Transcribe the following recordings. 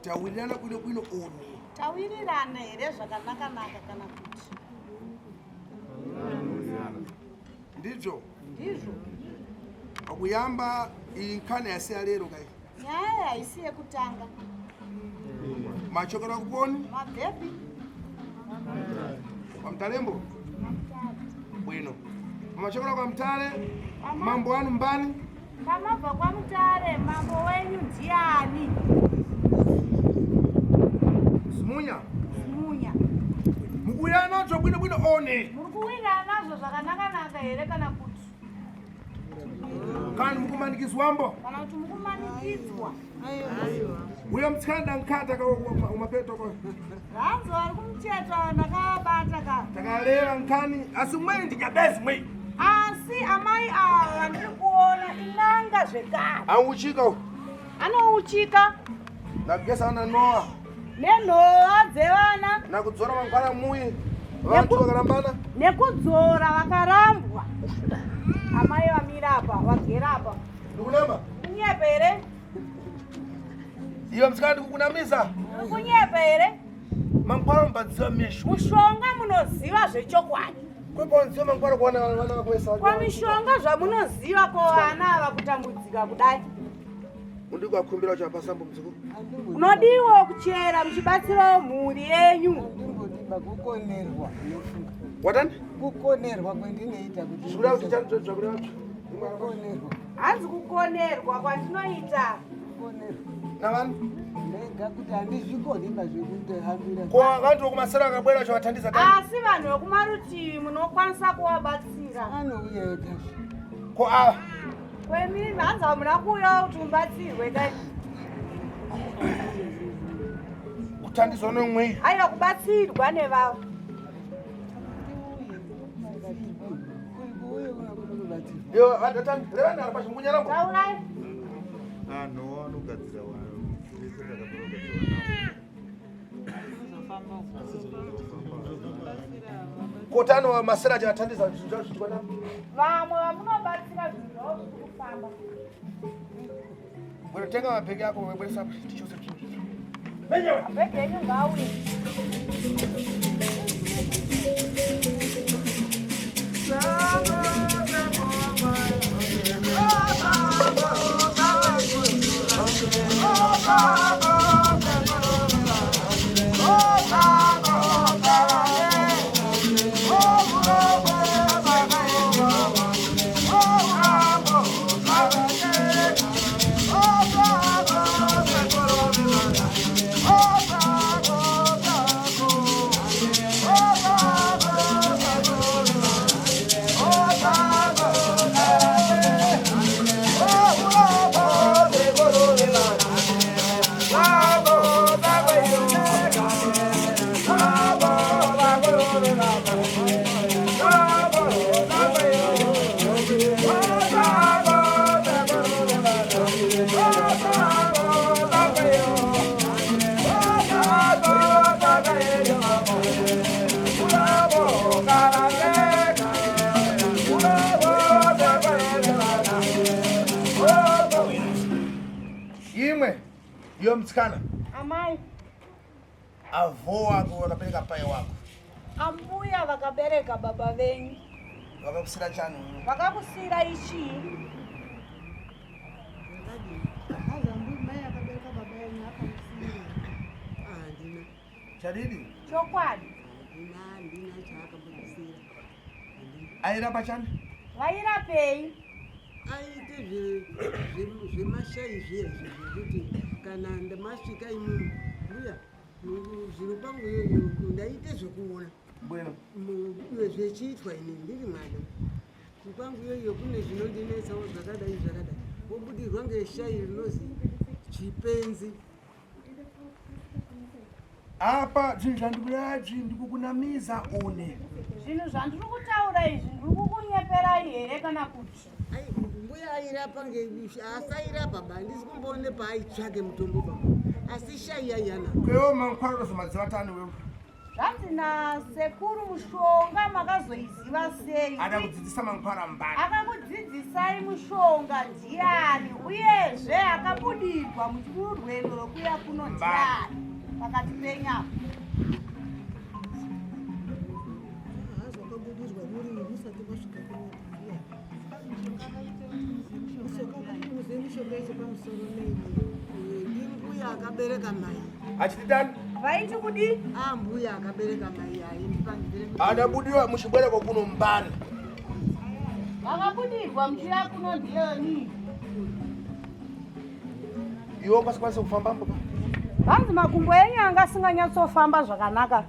Tawirirana kwino kwino oni. Tawirirana here zvakanaka naka kana kuti? Ndizvo. Ndizvo. Akuyamba iyi nkhani yasiya lero kai. Nyaya haisi yekutanga. Machokera kuponi? Mabvepi? Kwa Mtalembo? Bwino. Machokera kwa Mtale? Mambo anu mbani? Pamabva kwaMutare, mambo wenyu ndiani? Simunya. Simunya. Mukuwirirana nacho bwino bwino one. Muri kuwirirana nazvo zvakanaka-naka here kana kuti? Kana mukumanikizwambo. Kana kuti mukumanikidzwa. Uyo mutsikana ndankata ka umapeto ko. Hanzi vari kumucheto ndakavabata ka. Takalera nkhani asi mweni ndinyabezi mweni. Asi amai ava vandiri kuona inanga zvekare. Anguchika uyu. Anouchika. Ndagesa ana Noa. Nenhowa dzevana. Nakudzora mangwana muyi. Vantu vakarambana. Nekudzora vakarambwa. Amai vamira apa, vagera apa. Ndikunama. Kunyepa here? Iwe msikana ndikukunamisa. Kunyepa here? Mangwaro mbadziwa mishu. Mushonga munoziva zvechokwadi. Kweponziwa mangwaro kuona vana vakwesa. Kwa mishonga zvamunoziva ko vana ava kutambudzika kudai. Undikuakumbira chapasambo mzukuru. Unodiwa kuchera muchibatsirawo mhuri yenyu. Andingodiba kukonerwa nofunga. Watani? Kukonerwa kwendinoita kuti. Zvikuda kuti zvakuda kuti. Kukonerwa. Hanzi kukonerwa kwandinoita. Kukonerwa. Navani? Ndega kuti handizvikoni pazvekutohambira. Ko vantu vokumasera vakabwera vachivatandisa tani? Asi vanhu vekumarutivi munokwanisa kuvabatsira. Anouya ega. Ko ava? Kwemimi hanzi hamuna kuuyawo kuti mubatsirwe kai. Kutandiswa nomweyi. Aiwa kubatsirwa nevavo. Taurai. Anhu anogadzira vanhu vese takagadzira navo. Kotano masera chathandiza zvinhu zvavo zvichikwana. Vamwe vamunobatsira zvinhu zvavo zviri kufamba. Bwino tenga mabhegi ako webweresa tichose zvinhu. Mabhegi enyu ngaauye. Imwe iyo mutsikana Amai, avo wako wakabereka pai wako ambuya vakabereka baba venyu vakakusira chani vakakusira ichii? Mai akabereka baba yenyu akamusira. Handina, chadidi Chokwadi handina, handina chaakambondisira. Handina. airapa chani vairapei? Aite zvemashai zviya izvi zvekuti kana ndamasvika imimi mbuya zviro pangu iyoyo ndaite zvekuona bwino zvechiitwa ini ndiri mwana kwangu iyoyo kune zvinondinetsawo zvakadai zvakadai wobudirwa ngeshai rinozi chipenzi. Apa zvinhu zvandikuyaji ndikukunamiza une Zvinhu zvandiri kutaura izvi ndiri kukunyeperai here kana kuti? Ai, mbuya airapa asairapa ba handisi kumboone paaitsvake mutombo ba asi shai yaiyana. Kwewo mankwara unozomadziva tani wewe. Zvanzi nasekuru mushonga makazoiziva sei? Ada kudzidzisa mankwara mbani. Akakudzidzisai mushonga ndiani? Uyezve akabudirwa muchirwendo rwekuya kuno ndiani pakati penyama? Zvakabudirwa muri musati masvika mishonga yacho pamusoro nei ndimbuya akabereka mai. Achiti tani Vaiti kudii? Ambuya akabereka mai aindipangire. Adabudiwa muchibwereko kuno mbani. Vakabudirwa muchiya kuno ndiani? Iwe ungasikwanise kufamba mbo. Vanzi makumbo enyu anga asinganyatsofamba zvakanaka.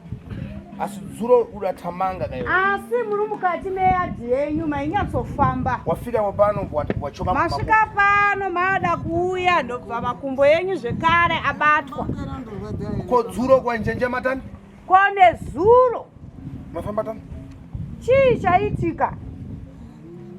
Asi dzuro udathamanga kaiwe. Asi muri mukati meyadhi yenyu mainyatsofamba. Wafika pano wachoka. Masvika pano maada kuuya ndobva makumbo enyu zvekare abatwa. Ko dzuro kwanjenje matani Kone zuro mafamba tani. Chii chaitika?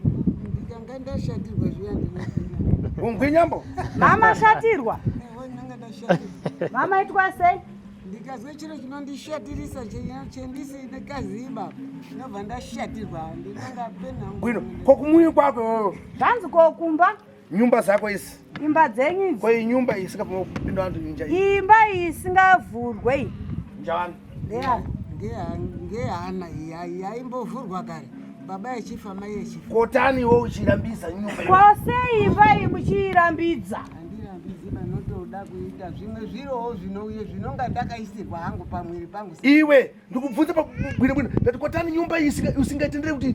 Ndikanga ndashatirwa zviya ndinogwinya. Ungwinyambo. Mama shatirwa. Ewe, ndanga ndashatirwa. Mama itwa sei? Ndikazwe chiro chinondishatirisa chendisikaziba ndinobva ndashatirwa ndinonga pena. Bwino ko kumuyi kwako iwewe. Zvanzi kokumba Nyumba zako izi. Imba dzenyu idzi. Ko iyi nyumba iyi isingabvuma kupinda vantu inja iyi. Imba iyi isingavhurwe iyi. Njani? Ndeyani? Ngehana iyi yaimbovhurwa kare baba echifa mai echifa. Kotani iwe uchirambisa nyumba iyi. Kose imba iyi muchiirambidza. Handirambidzi vanotoda kuita zvimwe zvirowo zvinouye zvinonga ndakaisirwa hangu pamwiri pangu. Iwe ndikubvunza pabwino bwino ndati kotani nyumba iyi usingaitendere kuti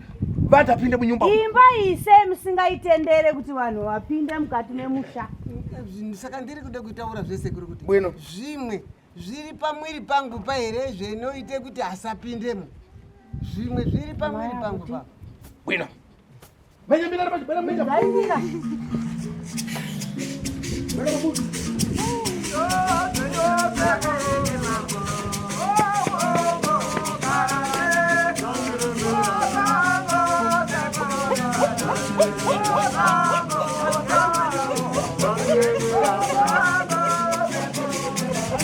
vantu apinde munyumba. Imba iyi sei musingaitendere kuti vanhu vapinde mukati memusha? Saka ndiri kuda kutaura zvese kuri kuti Bwino. Zvimwe zviri pamwiri pangu pa here zvinoite kuti asapindemo. Zvimwe zviri pamwiri pangu pa. Bwino. Menya mira pachi bwena menya. Zaimira.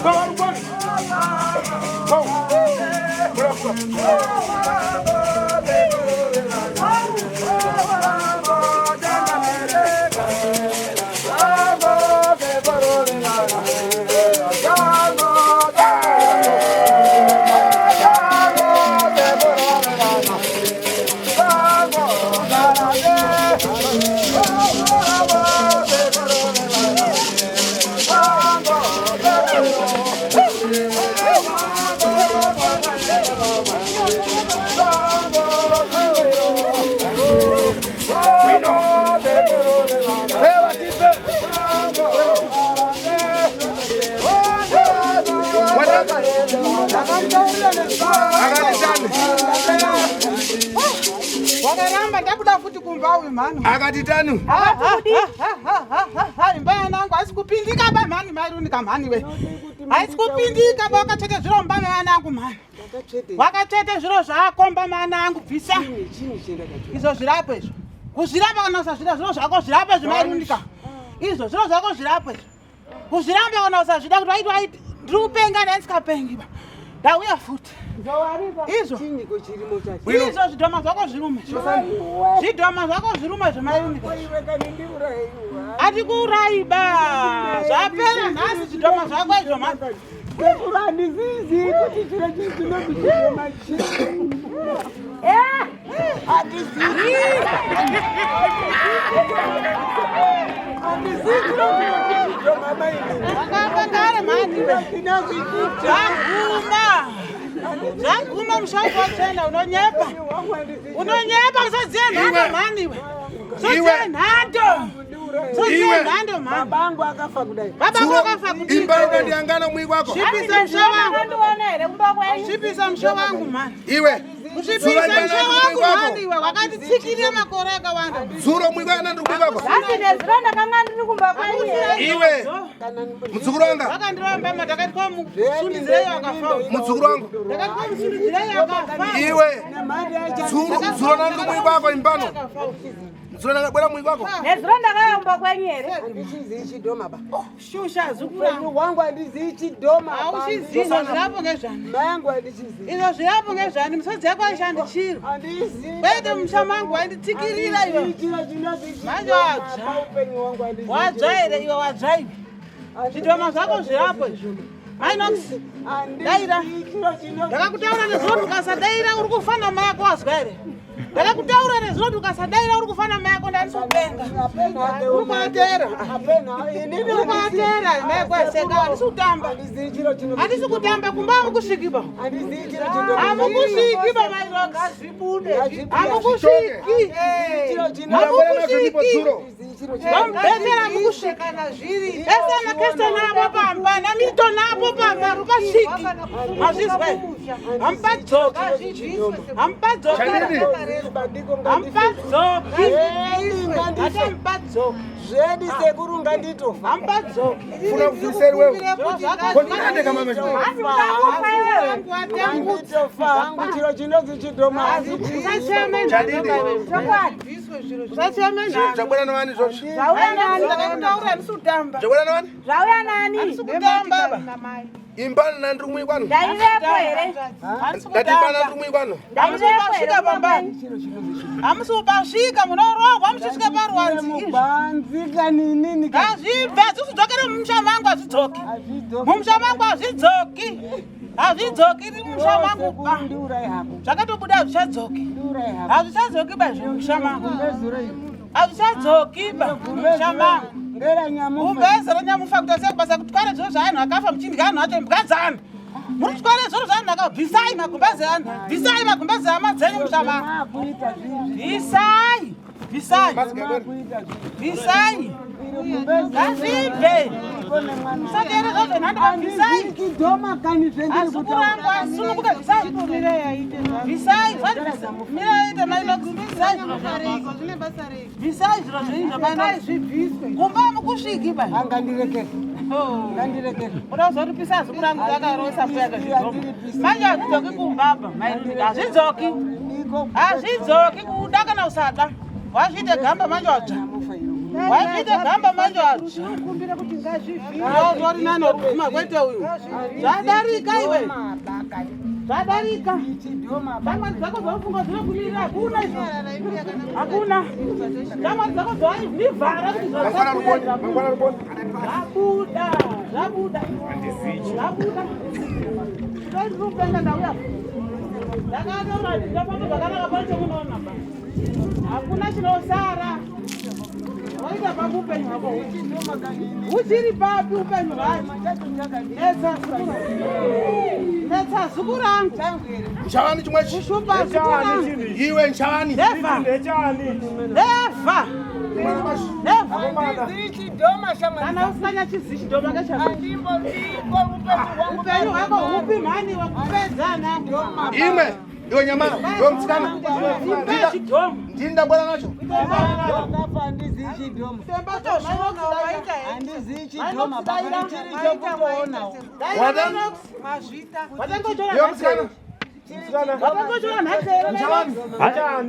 Go on, go on. Go. mumba uyu mhani. Akati tani. Imba yanangu haisi kupindika ba mhani mairunika mhani we. Haisi kupindika ba wakachete zviro mumba mevanangu mhani. Wakachete zviro zvako mumba mevanangu bvisa. Izvo zvirapo izvo. Kuzvirapa kana usazvida zviro zvako zvirapo izvo mairunika. Izvo zviro zvako zvirapo izvo. Kuzviramba kana usazvida kuti waiti waiti ndiri kupenga ndandisikapengi ba. Ndauya futi. Izvo. Izvo zvidhoma zvako zvirume. Zvidhoma zvako zvirume zvemairunika. Atikuurayi ba. Zvapera nhasi zvidhoma zvako izvo mhani. Sekuru handizizi kuti chiro chii chinonzi chidhoma chii. Handizivi. Handizivi chiro chinonzi chidhoma mainini. Wakamba kare mhani. Chinonzi chidhoma. Zvaguma. Zvaguma mushango wachena unonyepa. Unonyepa usadziye nhando mhani iwe. Usadziye nhando. Usadziye nhando mhani. Babangu akafa kudai. Babangu akafa kudai. Imba unondiyangana mwii kwako. Svipisa musha wangu. Wakandiona here kumba kwenyu? Svipisa musha wangu mhani. Iwe. Kusvipisa musha wangu mhani iwe. Wakanditsikirira makore akawanda. Zuro mwii kwako nandiri kumwi kwako. Nhasi nezuro ndakanga ndiri kumba kwenyu here? Iwe. Mudzukuru wanga. Wakandiramba ma ndakati kwamusundidzirei akafa. Mudzukuru wangu. Ndakati kwamusundidzirei akafa. Iwe. Zuro zuro nandiri kumwi kwako imbano. Zuro ndakabwera mwii kwako. Nezuro ndakauya kumba kwenyu here? Handichizii chidhoma ba. Shusha zukuru Upenyu hwangu handizii chidhoma ba. Hauchizivi izvo zvirapo ngezvani. Mai yangu handichizii. Izvo zvirapo ngezvani misodzi yako aishandichiro. Handizii. Kwete musha mangu wainditsikirira iwe. Handizii chiro chinonzi Manje chidhoma wadzva. ba. Upenyu hwangu handizii Wadzva chiro here iwe wadzva iwe. Zvidhoma zvako zvirapo izvo. Mainox. Daira. Ndakakutaura nezuro kuti ukasadaira uri kufa namai ako wazwa here? Ndakakutaura nezuro kuti ukasadaira uri kufa namai ako ndandisupenga. Uri kuatera. Uri kuatera mai ako aseka handisi kutamba. Handisi kutamba kumba hamukusviki ba. Hamukusviki ba Mainox. Hamukusviki. Ndabwera nazvo ndipo Hamukusviki. zuro. Vamubhedhera hamukusviki. Ese makeston apo pamba namilton apo pamba rupasviki. Mazvizwa here? Hamupadzoki. Hamupadzoki. Chanini. Hamupadzoki. Hatamupadzoki. Zvedi sekuru nganditofa. Hamupadzoki. Funa kufiseri wewe. Kondinande kama mama. Nhasi uchakufa iwewe. Nganditofa hangu chiro chinonzi chidhoma Usacheme Chadidi. Chokwadi. Usacheme nhando. Chabwera navani izvozvo. Zvauya nani? Ndakakutaura handisi kutamba. Chabwera navani? Zvauya nani? Handisi kutamba ba. Imbano nandiri kumwi kwano. Ndaivepo here? Handisi Ndati imbano kutamba. nandiri kumwi kwano. Hamusi Ndaivepo here kupasvika kumba pamba. kwenyu? Hamusi kupasvika munorohwa muchisvika paruwanzi izvi. Mubanzi kaninini Ngazvibve hazvisidzokere mumusha mangu hazvidzoki. Mumusha mangu hazvidzoki. Hazvidzoki iri mumusha mangu ba. Ndiurai hako. Zvakatobuda hazvichadzoki. Ndiurai hako. Hazvichadzoki ba izvo mumusha mangu. Gumbezuro iri. Hazvichadzoki ba mumusha mangu. Ngera nyamufa. Gumbeze renyamufa kuita sei kubasa kutwara zviro zvaanhu akafa muchindya anhu acho imbwa dzaanhu. Muri kutwara zviro zvaanhu akafa bvisai magumbeze anhu. Bvisai magumbeze hama dzenyu mumusha mangu. Makuita zvinhu. Bvisai. Bvisai. Makuita zvinhu. Bvisai. Gumbeze. Ngazvibve. Kone mwana. Musateere zvozvo nhando bvisai. Handizii chidhoma kani zvendiri Azukuru angu asununguka bvisai. Bvisai. Mirai mainox bvisai. Bvisai zviro zvenyu zvamainox. Kumba hamukusviki ba. Angandirekere. Ngandirekere. Uda kuzoripisa azukuru angu akarosa mbuya kazvidhoma. Manje hazvidzoki kumba ba. Mainox hazvidzoki. Ndiko Hazvidzoki kuda kana usada. Wazviite gamba manje wadzva. nyamufa iro. Wazviite gamba manje wadzva. Tori nani uri kwete uyu. Zvadarika iwe. Zvadarika. Chidhoma. Shamwari dzako dzaufunga dzinokumirira hakuna izvo. Hakuna. Shamwari dzako dzaivhara kuti Mangwana ruboni. zvabuda. Mangwana ruboni. Zvabuda. Zvabuda. Zvabuda. Ndiri ndauya. Ndakataura ndafamba zvakanaka pane chemunoona ba. Hakuna chinosara. Waita papi upenyu hwako huchiri papi upenyu hwacho. Netsa zukuru. Netsa zukuru rangu. Nchavani chimwechi. Kushupa zukuru rangu. Iwe nchavani. Never. Never. Mwana bashi. Never. Handizii chidhoma shamwari. Kana usina chizi chidhoma ngechako. Handimbo ndiko upenyu hwangu. Upenyu hwako hupi mhani wekupedza anangu. Imwe. Iwe nyamara, iwe mtsikana. Ndini ndabwera nacho.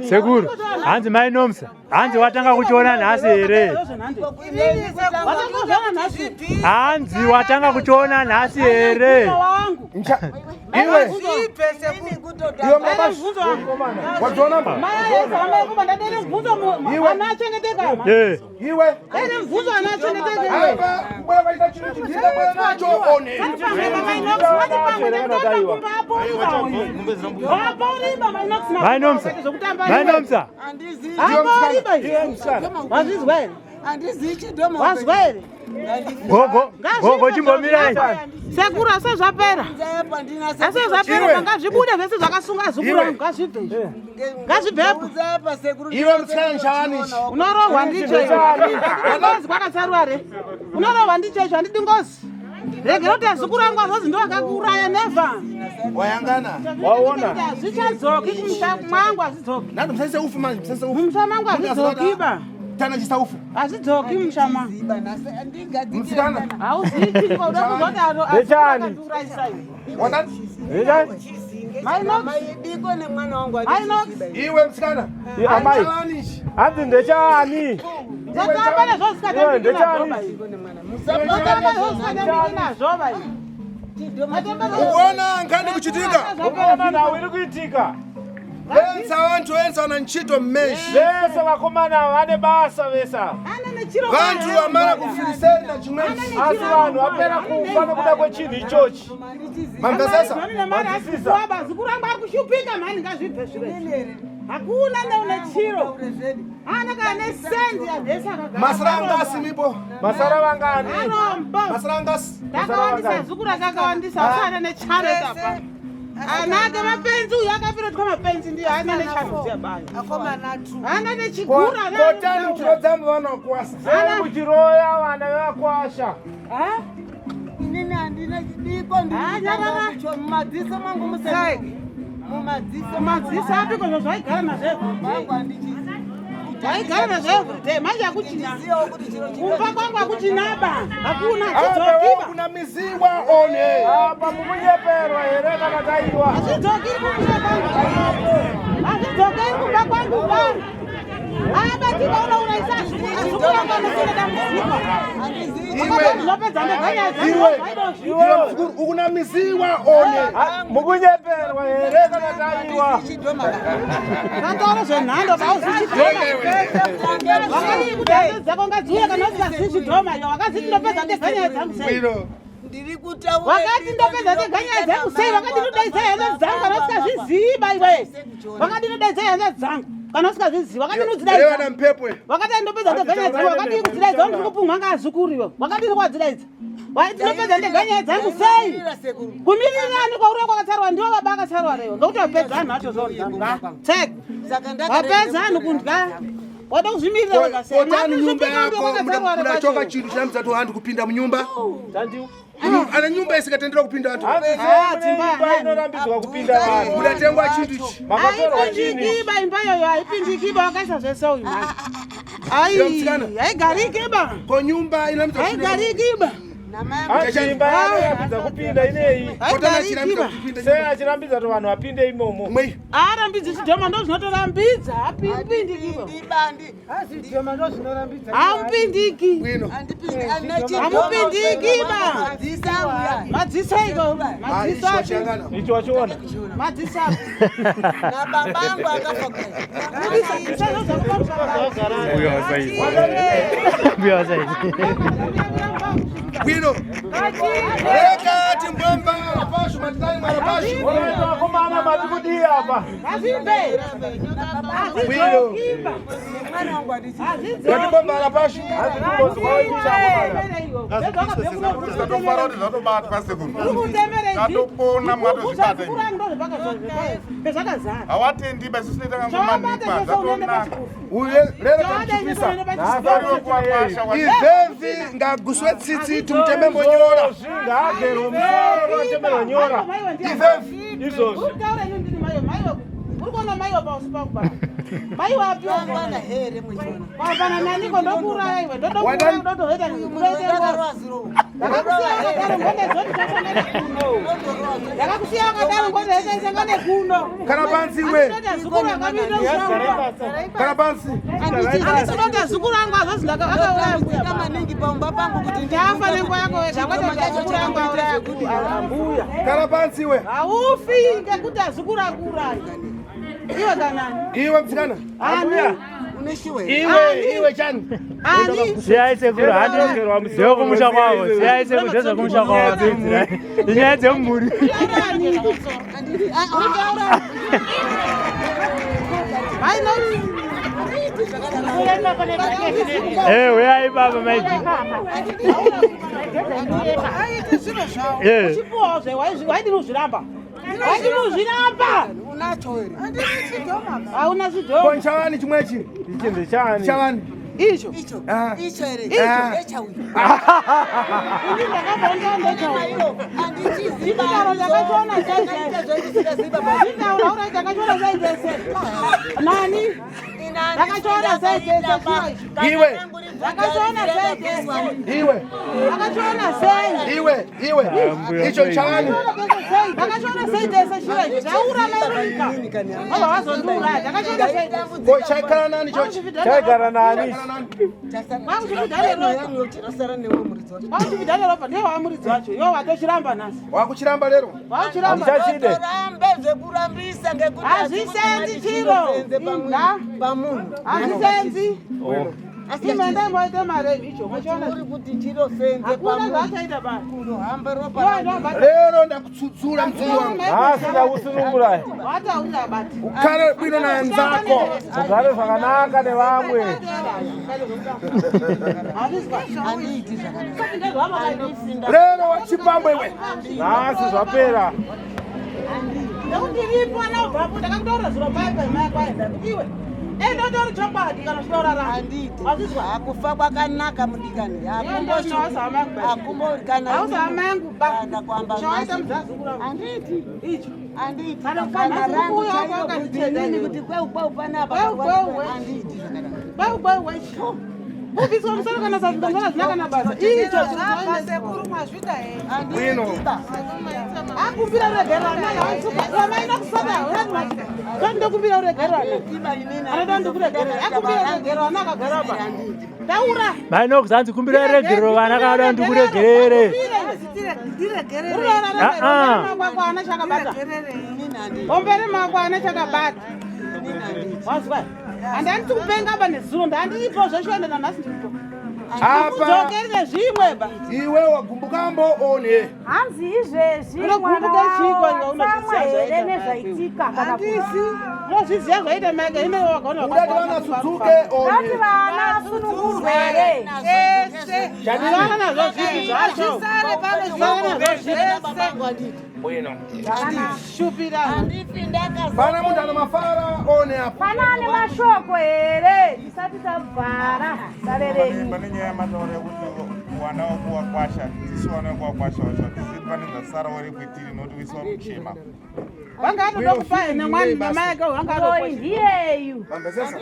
Sekuru, hanzi mai Nomsa, hanzi watanga kuchiona nhasi here? Hanzi watanga kuchiona nhasi here? Iwe. Iwe mbabashi. Wadziona mba? Eh. Iwe. Apa kubwera kwaita chinhu ichi ndini ndabwera nacho one. Mai Nomsa. Mai Nomsa. Wazvizwa here? Handizii chidhoma. Wazwa here? Gogo, gogo chimbomirai. Sekuru asi zvapera. Asi zvapera ngazvibude zvese zvakasunga zukuru wangu ngazvibve izvi. Ngazvibvepo. Iwe mtsikana nchani ichi. Unorohwa ndicho iwe. Ngozi kwakatsarwa re. Unorohwa ndicho icho handidi ngozi. Regera kuti azukuru angu azozi ndo akakuuraya never. Wayangana. Waona. Hazvichadzoki kumusha mwangu hazvidzoki. Nando musaise ufu manje, musaise ufu. Mumusha mangu hazvidzoki ba. Tana chisa ufu. Hazvidzoki mumusha mangu. Mtsikana. Hauzivi uda kuzoti Ndechani? akandiurayisa iwe. Wanani? Diko nemwana wangu Iwe mtsikana. Amai. Nchani ichi. Hanzi ndechani? Ndatamba nezvo zvikatambiki nazvo ba iwe. Ndatamba nezvo zvikatambiki nazvo ba iwe. Ukuona nkhani kuchitika. Ukaona nhau iri kuitika. Vensa vantu vensa wana ntchito mmeshi. Vese vakomana vane basa vese ava. Vantu vamara kufiriseri na chimwechi. Asi vanhu vapera kufa nekuda kwechinhu ichochi. Mamvesesa? Zukuru angu ari kushupika mhani ngazvibve zviro izvi. Hakuna neune chiro. Haana kana nesendi yadhesi akagara. Masara angasi mipo. Masara vangani? Arombo. Masara angasi. Takawandisa zukuru akakawandisa asi ana necharo tapa. Ana ake mapenzi uyu akapirotwa mapenzi ndiyo ana necharo ziya bayo. Ana nechigura. Kotani muchirodzambo vanokwasa. Sei muchiroya vana vevakwasha? Inini handina chidiko ndiri mumadziso mangu musai. Mumadziso Madziso apiko zvo zvaigara nazvo mangu handichizi. Zvaigara nazvo everyday manje hakuchina. Ziyawo kuti chiro chino. Kumba kwangu hakuchinaba. Hakuna Apa chidzokiba. kuna miziwa one. Apa mukunyeperwa here kana taiwa? Hazvidzokeri kumusha kwangu. Hazvidzokeri kumba kwangu ba. Abatika unourayisa azukuru angu anosere dambudziko. Iwe. Ndinopedza ndega nyaya dzangu Iwe. zvaidozvi. Iwe mzukuru ukuna miziwa one. Mukunyeperwa here kana taiwa? Vantaura zvenhando bauzichidhoma. Vakadii kuti hanzvadzi dzako ngadziuye kana usingazii chidhoma iwe wakaziti ndopedza ndega nyaya dzangu sei. Bwino. Ndiri kutaura. Wakati ndopedza ndega nyaya dzangu sei wakati ndodaidza hanzvadzi dzangu kana usingazvizii ba iwe. Wakati ndodaidza hanzvadzi dzangu kana usingazvizii wakati Reva nodzidaidza. na mpepwe. Wakati ndopedza ndega nyaya dzangu wakadii kudzidaidza ndiri kupumwa ngaazukuru iwe wakadii kuwadzidaidza. Waiti ndopedza ndega nyaya dzangu sei. Kumirirani kwauri kwakatsarwa ndiwo baba akatsarwa rewo ngekuti wapedza anhu acho zvorya. Tsek. Wapedza anhu kundya. Wada kuzvimirira wega sei. Kotani nyumba yako munachoka chinhu chinamutsa tu hantu kupinda munyumba. Ana nyumba isikatenderwa kupinda vantu. Hanzi sei mune imba inorambidzwa kupinda vanhu? Munatengwa chinhu ichi. Makatorwa chini? Haipindikiba imba iyoyo haipindikiba wakaisa zvese uyu mhani. Iwe mtsikana. Ai, haigarikiba. Ko nyumba inorambidzwa kupinda. Haigarikiba. Hanzi imba yanorambidza kupinda ineyi? Kotani achirambidza Haigarikiba. kupinda. Sei achirambidza kuti vanhu vapinde imomo? Mwei. Aarambidzi chidhoma ndo zvinotorambidza. Hapindiki. Hamupindiki. Bwino. Hamupindiki ba. Madziso iko. Madziso Ah, api. changana. Ichi wachiona? Madziso api. Nababa angu akafa Budisa budisa zvakupa Mbuya wasaizi. Mbuya wasaizi. Bwino. Reka timbomba rapashu matitani mwarapashu. Unoita vakomana mati kudii apa? Hazvibve. Bwino. Hazvidzokiba. Ngatimbomba rapashu. Hanzi kumbozwa wechichakomana. Zvatofara kuti zvatobatwa sekuru. Tatopona mwatozvibata imi. Pezvakazara. Hawatendi ba isu tinoita kangomanikwa zvatonaka. Uye lero tamuchipisa. Ivhevhi ngaguswe tsitsi tumuteme mbonyora. Izvozvi ngaagerwe musoro atemerwe nyora. Ivhevhi. Izvozvi. Uri kuona mai wapa usipa kuba. Mai wapi Vangwana here mwechiona. Wapana naniko ndokuuraya iwe. Ndodokuuraya Wadani- ndotozoita Uyu munhu ndotoita ngozi. ndakarova zuro. Ndakakusiya wakadaro ngonde zoti tasangana kuno. Ndakakusiya wakadaro ngonde zoti kuno. Kana pansi iwe. Andinoda zukuru akapinda mushango. Kana pansi. Andinoda zukuru angu azozi ndakauraya mbuya. Ndinotambudzika maningi paumba pangu kuti Ndafa nenguva yako wega kwete kuti azukuru angu auraya mbuya. Kana pansi iwe. Haufi ngekuti azukuru akuuraya. Iwe kanani? Iwe mtsikana. Ani? Une shuwa here? Iwe iwe chani. Ani? Siyai sekuru, handi ndewekumusha kwavo. Siyai sekuru, ndezvekumusha kwavo. Inyaya dzemumhuri. Eh, uyai baba maiji. Aite zviro zvavo. Eh. Uchipuwawo zve waidini uzviramba. Waidini uzviramba. Unacho here? Hauna zvidhoma. Ko chavani chimwechi. Ichi ndechani? Chavani. Icho. Icho. Ah. Icho here? Icho. Ndechauyu. Ini ndakabva ndaendechawo. Maiwo, handichiziva. Chindaro ndakachiona Ndakaita zvandisingaziva baba. Chindaro uraita ndakachiona sei tese. Nani? Ndakachiona sei tese chiro ichi. Iwe. Ndakachiona sei tese. Iwe. Ndakachiona sei. Iwe. Iwe. mbuya Icho kwei. chavani. Ndakachiona sei tese chiro ichi. Ndaura mairuka. Baba wazondiuraya. Ndakachiona sei tese. Ko chaikara nani chochi? Chaigara nani? Chinosara newe muridzi wacho. Wakuchibhidhane ropa ndiye wamuridzi wacho. Iwe watochiramba nhasi. Wakuchiramba lero. Wakuchiramba. Hamuchachide. Torambe zvekurambisa ngekuti Hazvisenzi chiro. Zvinosenze Inda. pamunhu. Hazvisenzi. Asi Ime ndemboite mare icho. Machiona. uri kuti chinosenze Hakuna pamunhu. zvachaita baba. Kunohamba ropa Iwe rangu. ndobata. Lero ndakutsudzura mdzukuru wangu. Nhasi ndakusunungurai. Wataurira bati. Ukhale bwino na anzako. Mugare zvakanaka nevamwe. Handiiti zvakanaka. Lero wachipambo iwe. Nhasi zvapera. Ndiripo anaubvapo ndakakutaura zuro paipa mai kwaenda iwe enda utori chokwadi kana uchitaura rani Handiiti. Wazvizwa? Hakufa kwakanaka mudikani. Hausa yangu ba. Kana kwamba Chawaita nhasi. muzazukuru wangu. Handiiti. Icho. Handiiti. Kana Kana nhasi rangu kuuya chairo wakanditsvedza kuti inini iwe. kuti kweu kweu panapa. Kweu kweu we. Handiiti zvakanaka. Kweu kweu wecho. Kubviswa musoro kana sazvidongana zvina kana basa. Icho Sekuru mwazvita here? Bwino. Handiiti ba. Akumbira ruregerero ramaina kusada ndokumbira ruregerero anoda ndikuregerera akumbira ruregerero ana akagara pa taura Mai Nox hanzi kumbira regerero vana kana ndikuregerere. Unoona makwako ana chakabata. Ombere mako ana chakabata. Wazwa? Handandisi kupenga ba nezuro ndandiripo zveshuwa nanhasi ndiripo. Apa Kudzokeri nezvimwe ba. iwe wagumbukambo one. Hanzi izvezvi Unogumbuka mwana chiko wavo iwe unozviziva watsamwa here zvaita nezvaitika kana kuti Handisi. Unozviziva zvaita meke ine wakaona. Udati vana sudzuke ngati one. vana asunungurwe here? Vana nazvo zvipi zvacho. Vana nazvo zvipi. Bwino. Shupira. Pana munhu ana mafara one apa. Pana ane mashoko here? Tisati tabvara dare renyu. Pane nyaya yamataura yekuti wana wekuwakwasha tisu wana wekuwakwasha wacho hatisi pane zvasara uri kwetiri nokuti wese wari kuchema. Vanga atoda kupa ene mwana namai ake vanga Toi atoda. ndiyeyu. Mambezesa.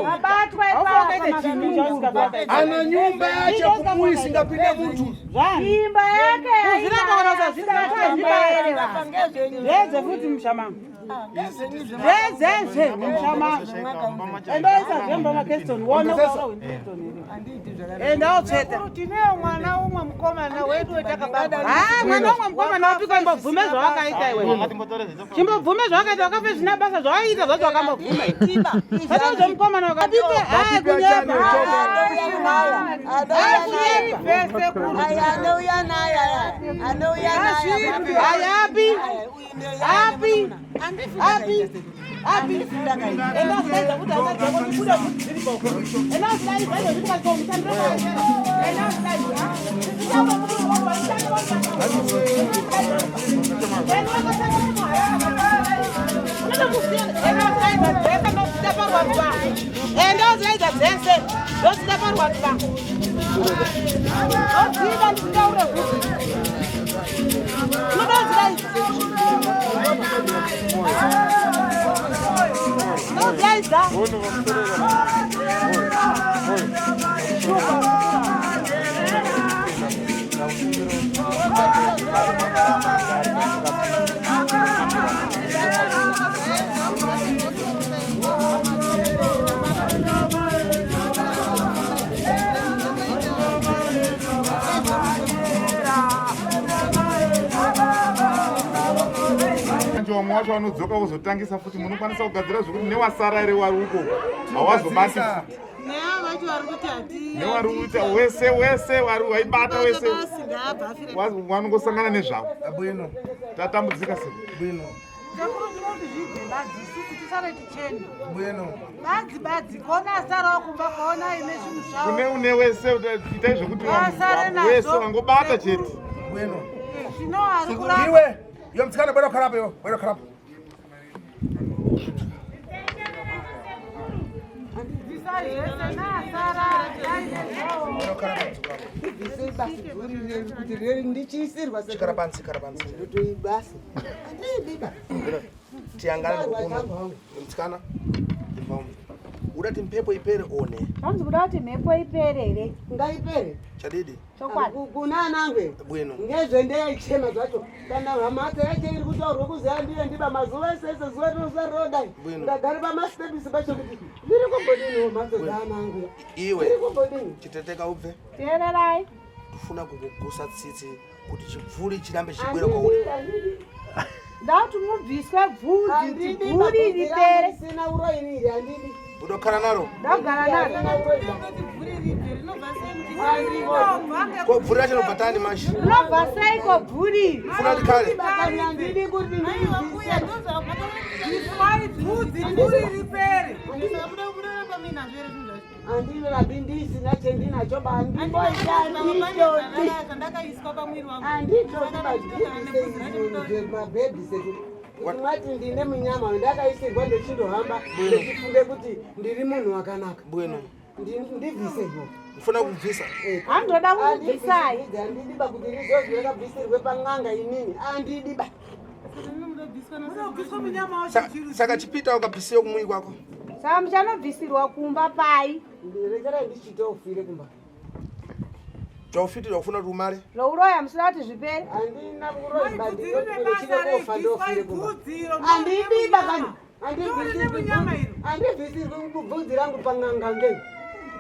Vabatwa Haufa ipapa wakaita chinhu masunungurwa. Ana nyumba yache kumui singapinde muntu. Zvani. Imba yake Kuzviramba kana usazviramba, aitembere vanhu. Zvedze futi musha mangu. Zvezezve musha mangu. Endaisa zvemba makeston uone ukaura Winston here. Enda wotsveta. Tinewo mwana umwe mukomana wedu wetakababa. Ah, mwana umwe mukomana wapika imbobvume zvawakaita iwe. Chimbobvume zvawakaita wakafe zvina basa zvawaiita zvacho wakambobvuma. Saka zvemukomana wakapipe ai kunyepa. Ai kunyepa. Anouya naye anouya naye Ayapi. Api. Api. Api. Enda usidaidza kuti hama dzako ndibude kuti dziripo. Enda usidaidza izvozvi tikati mushandire Enda usidaidza. Enda usidaidza dzese ndodzida parwati pangu. Ndodzida ndisikaure kuti. Unoda udzidaidza. Kwidza. Manje vamwe wacho vanodzoka vozotangisa futi munokwanisa kugadzira zvekuti newasara ere wari uko hawazobati futi. Neava vacho vari kuti hati Newari kuita wese wese wari waibata wese basi ngaabva afire. Vanongosangana nezvavo. Bwino. Tatambudzika sei? Bwino. Sekuru ndinoti zvibve badzi isusu tisare tichena. Bwino. Badzi badzi kona asarawo kumba kwaona ine zvinhu zvavo. Kune une wese itai zvekuti Vasare nazvo. wese wangobata chete. Bwino. Zvino ari kurapa. Iwe, iwe mtsikana bwera kukhala apa iwe, bwera kukhala apa. Bvisai zvese naasara aine zvavo. Bwera kukhala apa mtsikana. Ndibvisei basi bvuri reri kuti reri ndichiisirwa Chikara pansi, chikara pansi. Ndotoi basi. Handidiba. Tiyangana nekukuno. Mtsikana. Imva umu. Uda kuti mphepo ipere one. Hanzi kuda kuti mhepo ipere here? Ngaipere. Chadidi. Chokwadi. Kuna anangwe. Bwino. Ngezvendeichema zvacho. Kana mhatso yacho iri kutaurwa kuzi handiye ndiba mazuva ese ese zuva rinozuva rinodai. Bwino. Ndagara pamastepisi pacho kuti zviri kumbodiniwo mhatso dzaanangwe. Iwe. Zviri kumbodini? Chiteteka ubve. Teererai. Tofuna kukugusa tsitsi kuti chibvuri chirambe chichibwera kwauri. Handidi. Ndakuti mubviswe bvudzi Handidi bvuri ripere. Sina uroyi iri handidi. Udokhala naro. Ndagara naro. Ko bvuri racho rinobva tani manje? Rinobva seiko bvuri? Funa likhale. Bakani handidi kuti ndibvise. Bviswai bvudzi bvuri ripere. Handirapi ndisina chendinacho ba handimboita handitoti. Handitoti ba mabhebhi sekuti kuti mati ndine munyama ndakaisirwa ndechindohamba ndichifunge kuti ndiri munhu wakanaka. Bwino. Ndibvise iwo. Ufuna kubvisa. Handoda kukubvisai. Handidiba kuti ndizozvi ndakabvisirwe pan'anga inini. Handidiba. Saka chipita ukabvisiwe kumwiri kwako. Saka muchanobvisirwa kumba pai? Rekerai ndichitofire kumba. Zvaufitira ufuna kuti umale. Zvouroya musina kuti zvipere. Handina kuroyi ba ndinochida kofa ndofire kumba. Handidiba kani. Handibvisirwi bvudzi rangu pan'anga ngei.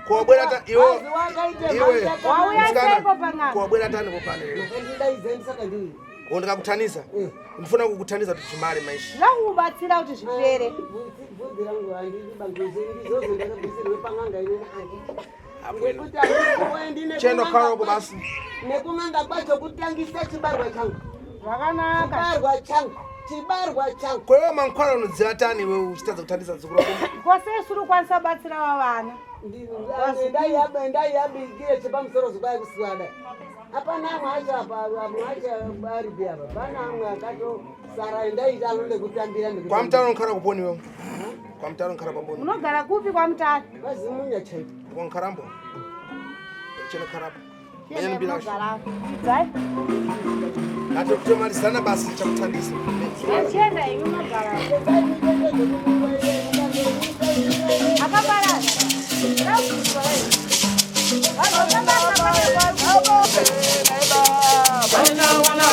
Kobwera ta iwe. Azi wakaite Iwe. mhata Wauya Mtsikana, seiko pan'anga? Kobwera tani popane. Ndidaidze ndisaka ndii. Ko ndikakuthanisa. Ndifuna kukuthanisa kuti chimale maishi. Zvinoda kukubatsira kuti zvipere. Bvudzi rangu handidiba ndizozvo ndakabvisirwe pan'anga inini handidi. Abwino. Ngekuti handikuendi Chendo khala uko basi. Nekun'anga kwacho kutangisa chibarwa changu. Zvakanaka. Chibarwa changu. Chibarwa changu. Kwewe mankwala unodziva tani iwe uchitadza kuthandisa dzukuru wako. Kose isuri kukwanisa kubatsira vavana. Ndaiyabikire chepamusoro zukwai kusiwada. Hapana amwe acho apa amwe acho aripi apa. Pana amwe akatosara ndaita anode kutambira ndikuti. Kwamutaro nkhala kuponi wewe. Kwamutaro nkhala paboni. Munogara kupi kwamutaro? Kwazimunya chaiko. Kwa nkhalambo. Cheno khalapo. Menya mbilasho. Dzai. Ati kutomalizana basi chakuthandisa. Achienda imi munogara. Akaparara. Ndakubviswa vai. Mwana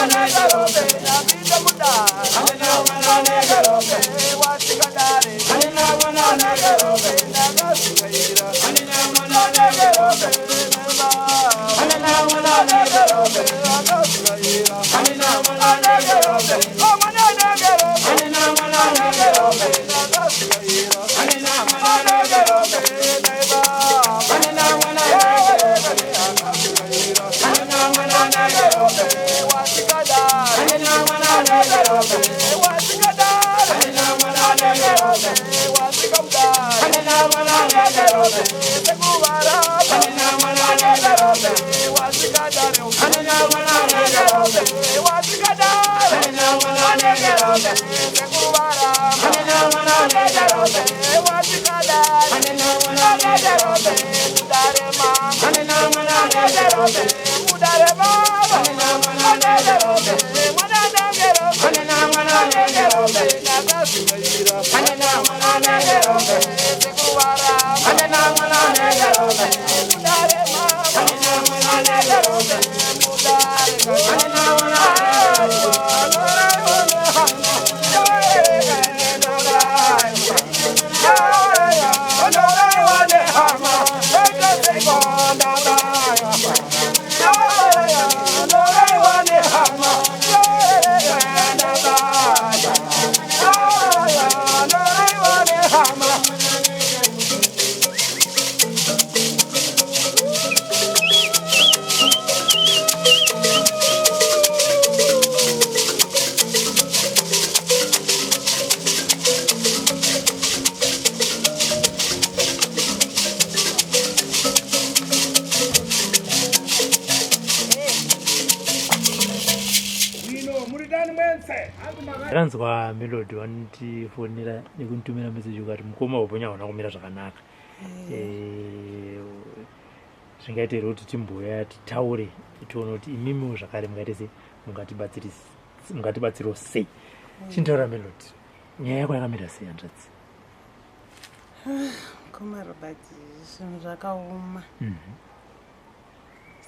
Ndakanzwa Melody vanondifonera nekunditumira message ukati mukoma uponya hauna kumira zvakanaka. Zvingaita here kuti timbouya titaure tione kuti imimiwo zvakare mungaite sei, mungatibatsirawo sei. Chintaura Melody, nyaya yako yakamira sei hanzvadzi? Mukoma Robert, zvinhu zvakaoma.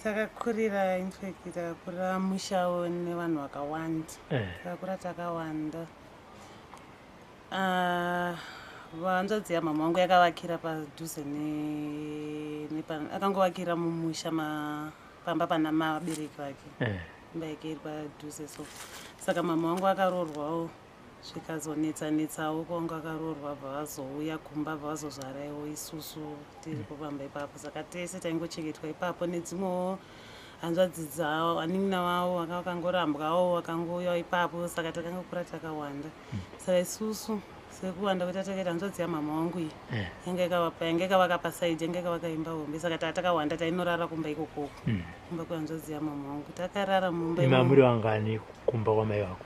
Takakurira, in fact takakurira mushawo nevanhu vakawanda. Takakura takawanda. Hanzvadzi yamama wangu yakavakira padhuze akangovakira mumusha pamba pana vabereki vake. Imba yake iri padhuze so. Saka mama wangu akaroorwawo zvikazonetsa-netsawo kwanga akaroorwa bva vazouya kumba bva vazozvaraiwo isusu tiripo pamba ipapo. Saka tese taingochengetwa ipapo nedzimwewo hanzvadzi dzavo, vanin'ina vavo vakangorambwawo vakangouyawo ipapo. Saka takangokura takawanda. Saka isusu sekuwanda kweta takaita hanzvadzi yamama wangu iyi yanga yakavaka pasaidi, yanga yakavaka imba hombe. Saka takawanda tainorara kumba ikokoko, kumba kwehanzvadzi yamama wangu. Takarara mumba. Imi muri vangani kumba kwamai vako?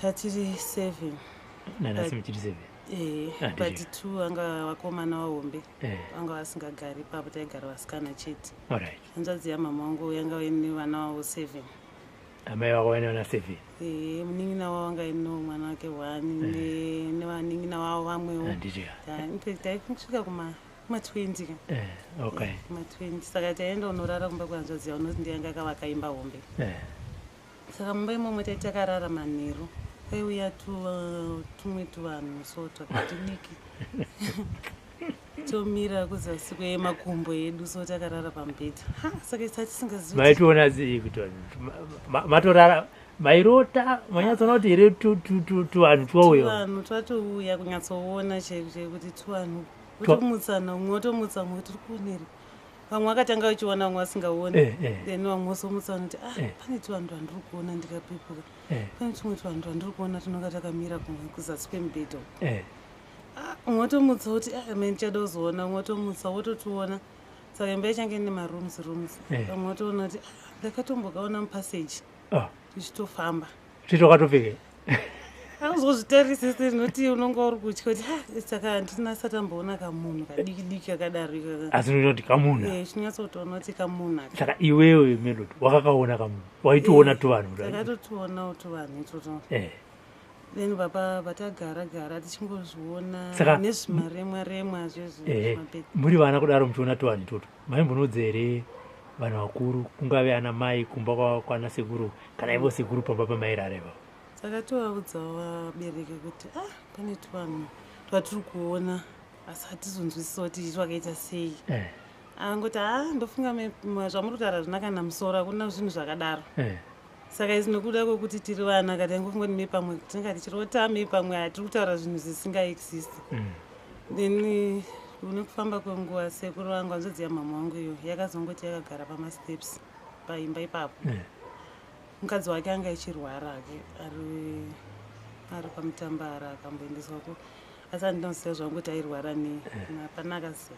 Tatiri 7. Nanhasi muchiri 7? But 2 anga vakomana vahombe vanga vasingagari ipapo, taigara vasikana chete. Hanzvadzi yamama wangu yanga ine vana vavo 7. Amai vako vaine vana 7? Munin'ina wavo anga ine mwana wake 1 nevanin'ina vavo vamwewo. Infact taisvika kuma 20 ka. Kuma 20. Saka taienda unorara kumba kwehanzvadzi yavo noti ndiyanga akavaka imba hombe. Saka mumba imomo taiti takarara manheru kwaiuya tumwe tuvanhu so twakati diki tomira kuzasi kwemakumbo edu so takarara pamubhedha. Saka isa tisingazivi. Maitoona sei kuti matorara mairota manyatsoona kuti here tuvanhu twauya? Tuvanhu twatouya kunyatsoona chaiko chaiko kuti tuvanhu kutomutsana umwe otomutsa umwe tiri kuoneri. Vamwe vakatanga vachiona vamwe vasingaoni. Then vamwe vozomutsana kuti pane tuvanhu twandiri kuona ndikapepuka. Pane tumwe tuvanhu twandiri kuona tunonga takamira kuzasi kwemubhedha. Umwe otomutsa kuti mene ndichada kuzoona, umwe otomutsa wototiona. Saka imba ichange ine marooms rooms. Vamwe votoona kuti ndakatombokaona mupassage tichitofamba. Tichitokatopfeka. Auzozvitarise noti unonga uri kutya kuti saka handina satamboona kamunhu kadiki diki kakadaro ikaka. Asi unoti kamunhu. Chinyatsotoona kuti kamunhu aka. Saka iwewe Melody wakakaona kamunhu. Waitoona tuvanhu. Takatotionawo tuvanhu itoto. Then baba vatagara gara tichingozviona nezvimaremwa remwa zvezvo. Muri vana kudaro muchiona tuvanhu itoto. Maimbonodza here vanhu vakuru kungave ana mai kumba kwana sekuru kana ivo sekuru pamba pamairara ipapo? Saka tovaudzawo vabereki kuti pane tuvanhu twatiri kuona asi hatizonzwisisa kuti twakaita sei. Angoti ndofunga zvamuri kutaura hazvina kana musoro, hakuna zvinhu zvakadaro. Saka izvi nokuda kwekuti tiri vana ka taingofunga kuti mepamwe tinenge tichirota, mepamwe hatiri kutaura zvinhu zvisingaexist. Then nekufamba kwenguva sekuru vangu hanzvadzi yamama wangu iyo yakazongoti yakagara pamasteps paimba ipapo. Mukadzi wake anga achirwara ake ari pamutambara akamboendeswako, asi handinoziva zvangu kuti airwara nei, hapana akaziva.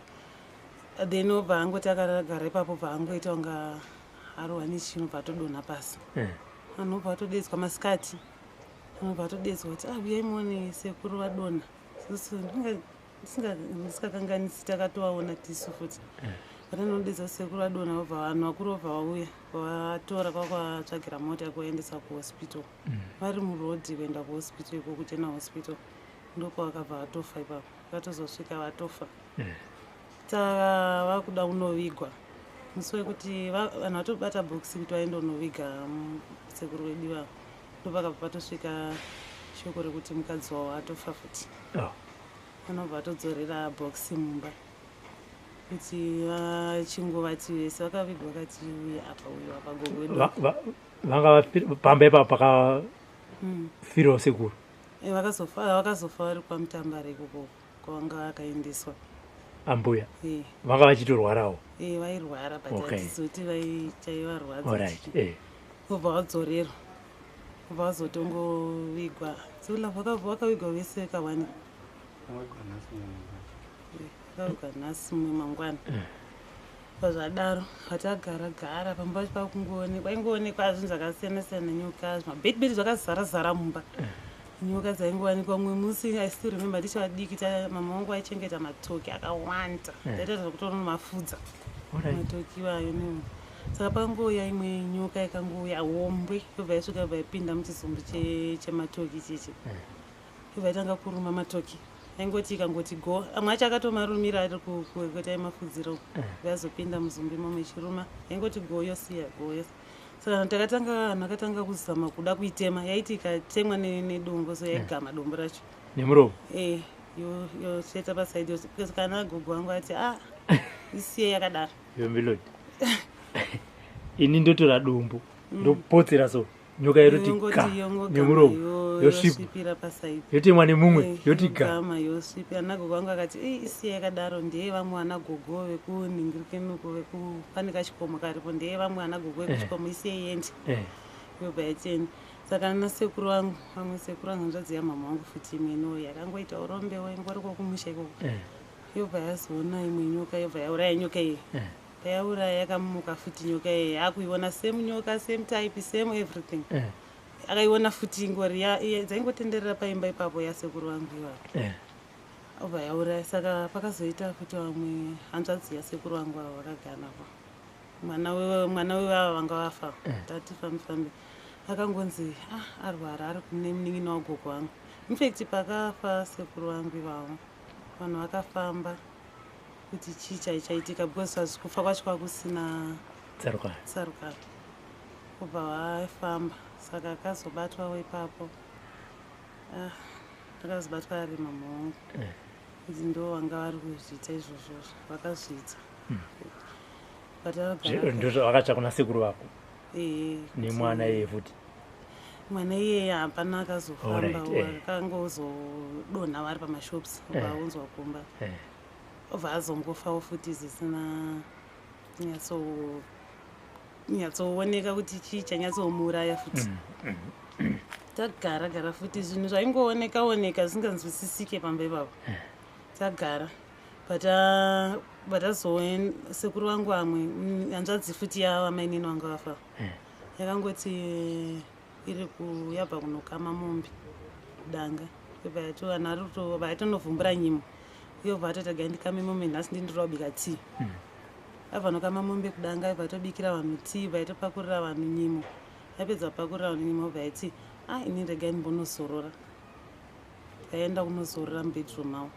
Then obva angoti akagara ipapo bva angoita kunga arohwa nechino bva atodonha pasi. Anobva atodedzwa masikati, anobva atodedzwa kuti uyai muone sekuru vadonha. Susu ndisingakanganisi takatovaona tisu futi. Vatanodedza sekuru vadonha vobva vanhu vakuru vobva vauya vatora kwakavatsvagira mota yekuvaendesa kuhospital. Vari murodhi kuenda kuhospital iko kuGeneral Hospital ndopavakabva vatofa ipapo. Vakatozosvika vatofa. Tava kuda kunovigwa. Musi wekuti vanhu vatobata bhokisi kuti vaende kunoviga sekuru wedu ivavo, ndopakabva patosvika shoko rekuti mukadzi wavo atofa futi. Oh. Vanobva vatodzorera bhokisi mumba kuti vachingovati vese vakavigwa vakati uye apa uyo apa gogo wedu. Vanga pamba ipapo pakafirawo sekuru? Vakazofa vari kwaMutambara ikoko kwavanga vakaendeswa. Ambuya? Eh. Vanga vachitorwarawo? Vairwara, but hatizoti chaivarwadza. Vobva vadzorerwa, vobva vazotongovigwa. Vakavigwa vese kawani, vakavigwa nhasi, mumwe mangwana. Pazvadaro vatagara gara pamba pacho, pakungoonekwa, aingoonekwa zvinhu zvakasiyana siyana, nyoka, zvimabheti zvakazara zara mumba, nyoka dzaingowanikwa. Mumwe musi, I still remember, ndichivadiki, mama vangu vaichengeta matoki akawanda. Taita zvekutonomafudza matoki iwayo saka pangouya imwe nyoka, yakangouya hombe, yobva yasvika, yobva yapinda muchizumbu chematoki chichi, yobva yatanga kuruma matoki. Aingoti ikangoti go, amwe acho akatomarumira ari kuti aimafudzira, yazopinda muzumbu imomo ichiruma. Yaingoti go, yosiya, go, yosiya. Saka takatanga, vanhu vakatanga kuzama kuda kuitema. Yaiti ikatemwa nedombo so, yaigama dombo racho. Nemuromo? E, yotsveta pasaidi. Kana gogo wangu ati, "A, isiye yakadaro." Yo Melody, ini ndotora dombo, ndopotsera so, nyoka yototi ga nemuromo, yosvipa. Yosvipira pasaidi. Yotemwa nemumwe, yoti ga. Yogama, yosvipira. Ana gogo vangu akati, "Ei, isiye yakadaro, ndeye vamwe ana gogo vekunhingirikinuko, veku pane kachikomo karipo, ndeye vamwe ana gogo vekuchikomo, isiye iende." Yobva yatienda. Saka ana sekuru vangu, vamwe sekuru vangu, hanzvadzi yamama vangu futi imwe yakangoita urombewo, ingoriko kumusha ikoko, yobva yazoona imwe nyoka, yobva yauraya nyoka iyi. Payauraya, yakamuka futi nyoka iyi, akuiona same nyoka, same type, same everything. Akaiona futi ingori dzaingotenderera paimba ipapo yasekuru vangu ivavo. Obva yauraya. Saka pakazoita futi vamwe hanzvadzi yasekuru vangu avo vakagara navo, mwana wevava vanga vafa. Tati fambi fambi, akangonzi, ah, arwara, ari kune munin'ina wagogo vangu. In fact, pakafa sekuru vangu ivavo, vanhu vakafamba kuti chii chaichaitika, because kufa kwacho kwakusina tsarukano. Tsarukano. Kubva vafamba, saka akazobatwawo ipapo. Ah, akazobatwa ari mama wangu, kuti ndo vanga vari kuzviita izvozvo, vakazviita. But akagara- Ndozvavakatsva kuna sekuru vako? Eh, Nemwana iyeye futi? Mwana iyeye hapana akazofamba. Akangozodonha vari pamashops, obva aunzwa kumba, obva azongofawo futi zvisina nyatsooneka kuti chii chanyatsomuuraya futi. Tagara gara futi, zvinhu zvaingooneka oneka zvisinganzwisisike pamba ipapo. Tagara, batazoen sekuru vangu amwe, hanzvadzi futi yavamainini vanga vafa, yakangoti iri kuyabva kunokama mombe kudanga, yobva yato vanhu vari vayatonovhumbura nyimo, yobva atoti, "Gai ndikame mombe nhasi, ndindoda kubika tii." Abva nokama mombe kudanga, yobva atobikira vanhu tii, bva yatopakurira vanhu nyimo. Yapedza kupakurira vanhu nyimo, yobva yati, "A, ini regai ndimbonozorora." Yaenda kunozorora mubedroom mavo.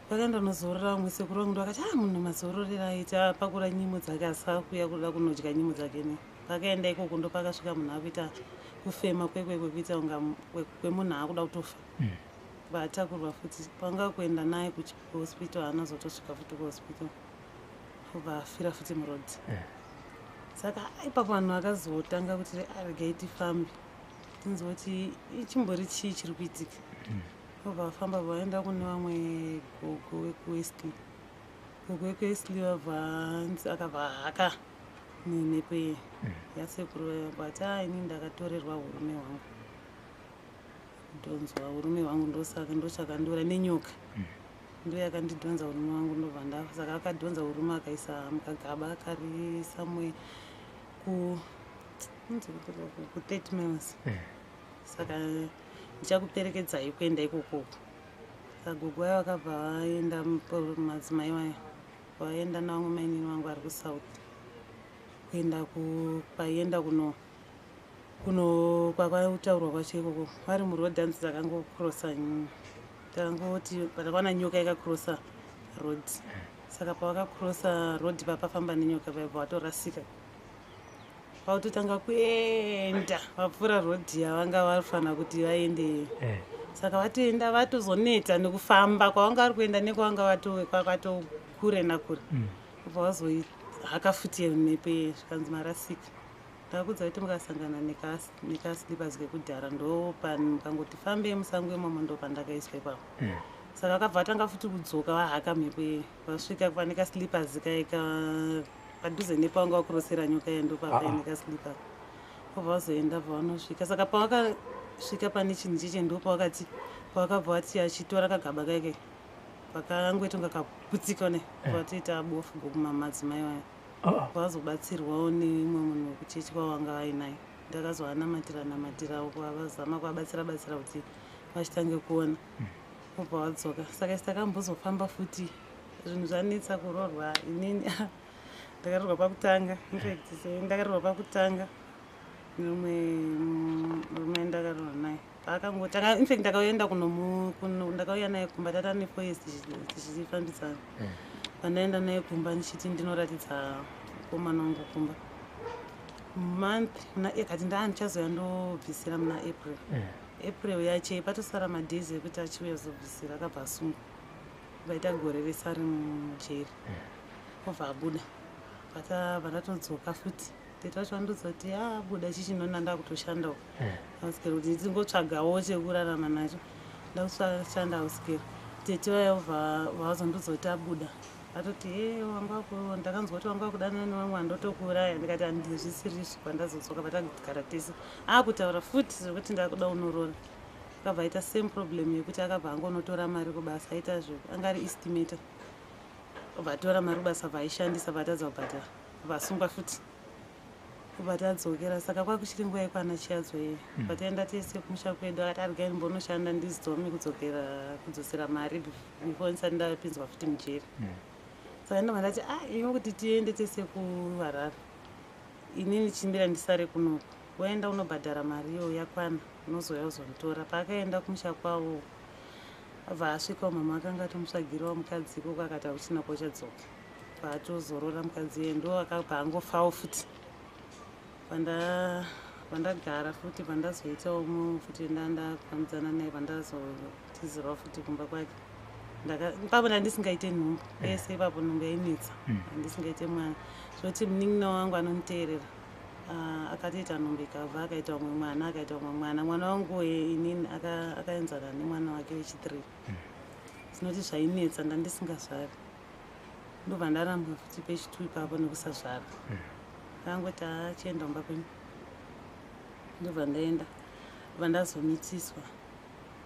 Vakaenda kunozorora. Vamwe sekuru vangu ndovakati, "A, munhu mazororera aita apakura nyimo dzake, asi akuuya kuda kunodya nyimo dzake." Ne pakaenda ikoko, ndopakasvika munhu akuita kufema kwekwekwe, kuita kunga kwemunhu akuda kutofa. Vatakurwa futi, panga kuenda naye kuhospital, haana zotosvika futi kuhospital, obva afira futi muroad. Saka ipapo vanhu vakazotanga kuti, "Regai tifambe tinzwe kuti ichimbori chii chiri kuitika." Obva vafamba, vaenda kune vamwe gogo vekuWestley. Gogo vekuWestley vabva akabva haka nemhepo iyi yasekuru, vati, "A, ini ndakatorerwa urume hwangu, kudhonzwa urume hwangu, ndosaka ndochakandiura nenyoka, ndo yakandidhonza urume hwangu, ndobva ndafa." Saka akadhonza urume, akaisa mukagaba kari somewhere ku 30 miles. Saka ndichakuperekedzai kuenda ikokoko. Saka gogo vayo vakabva vaenda, madzimai vayo vaenda navamwe mainini vangu vari kuSouth, kuenda kwaienda kuno kwakataurwa kwacho ikoko. Vari muroad, hanzi takangokrosa, takangoti takaona nyoka yakakrosa road. Saka pavakakrosa road papafamba nenyoka paibva vatorasika, vakutotanga kuenda vapfuura road yavanga vafanira kuti vaende. Saka vatoenda, vatozoneta nekufamba kwavanga vari kuenda nekwavanga kwakatokure nakure. Ubva vazohaka futi mhepo, zvikanzi marasika. Ndakakudza kuti mukasangana nekaslippers kekudhara, ndopamukangoti fambei musango imomo, ndopandakaiswa ipapo. Saka vakabva vatanga futi kudzoka, vahaka mhepo iyi, vasvika pane kaslippers kaika padhuze nepavanga vakurosera nyoka iya, ndopapaine kaslippers. Obva vazoenda, bva vanosvika. Saka pavakasvika pane chinhu cheche, ndopavakati pavakabva vati achitora kagaba kaike, pakangoita kunga kaputsika ne, vatoita bofu madzimai vaya. Vazobatsirwawo neumwe munhu wekuchechi kwavanga vainaye. Ndakazoanamatira namatirawo, kuvazama kuvabatsira batsira kuti vachitange kuona, obva vadzoka. Saka isi takambozofamba futi, zvinhu zvanetsa kuroorwa. Inini ndakaroorwa pakutanga, infact ndakaroorwa pakutanga nemumwe murume ndakaroorwa naye. Paakangotanga, infact ndakaenda ndakauya naye kumba, tata ne4 years tichifambidzana. Pandaenda naye kumba ndichiti ndinoratidza mukomana wangu kumba, month muna kati ndaa ndichazoya ndobvisira muna April. April yache patosara madays ekuti achiuya zobvisira, akabva asungwa, vaita gore rese ari mujeri, obva abuda. Pandatodzoka futi, tete vacho vandodza kuti abuda chichinona, ndakutoshandawo housecarol kuti ndingotsvagawo chekurarama nacho. Ndakushanda housecarol, tete vaya obva vazondudza kuti abuda, atoti e wanga ndakanzwa kuti wanga kudanana nevamwe, andotokuuraya. Ndikati handizvisirizvo. Pandazodzoka, patagara tese, akutaura futi zvekuti ndakuda unorora. Akabva aita same problem yekuti akabva angonotora mari kubasa, aita zve anga ari estimator, obva atora mari kubasa, bva aishandisa, bva atadza kubhadhara, bva asungwa futi, kubva tadzokera. Saka kwakuchiri nguva yekwana Chiadzwa iyi. Bva tese kumusha kwedu, akati arigai ndimbonoshanda ndizome kudzokera kudzosera mari before ndisati ndapinzwa futi mujeri. Saka ndobva ndati a ah, iwe kuti tiende tese kuHarare, inini chimbira ndisare kunoku, waenda unobhadhara mari iyoyo, yakwana unozouya uzonditora. Paakaenda kumusha kwavo, abva asvikawo, mama akanga atomutsvagirawo mukadzi ikoko, akati hauchina kwauchadzoka. Paatozorora mukadzi iye, ndo akabva angofawo futi. Pandagara futi, pandazoitawo futi, ndandafambidzana naye, pandazotizirawo futi kumba kwake, ipapo ndandisingaite nhumbu ese ipapo, nhumbu yainetsa. Handisingaite mwana, zvoti munin'ina wangu anonditeerera, akatoita nhumbu ikabva, akaita umwe mwana, akaita umwe mwana. Mwana wangu inini akaenzana nemwana wake wechi3. Zinoti zvainetsa, ndandisingazvari, ndobva ndarambwa futi pechi2 ipapo nekusazvara. Akangoti achienda kumba kwenyu, ndobva ndaenda, bva ndazomitiswa.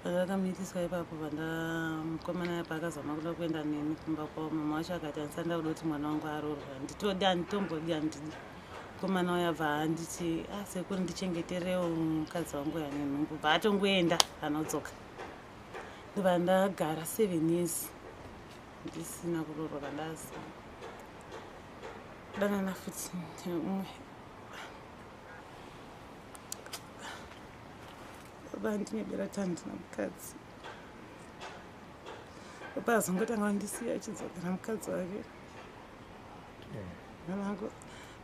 Pandakamitiswa ipapo, mukomana paakazama kuda kuenda neni kumba kwavo, mama wacho akati handisati ndakuda kuti mwana wangu aroorwe, handitodi, handitombodi, handidi. Mukomana uyo abva anditi a ah, sekuru, ndichengeterewo mukadzi wangu yane nhumbu. Bva atongoenda, anodzoka. Ndobva ndagara 7 years ndisina kuroorwa. Vandazi danana futi neumwe baba, ndinebera tandina mukadzi. Baba azongotanga kundisiya achidzokera mukadzi wake. Mwanangu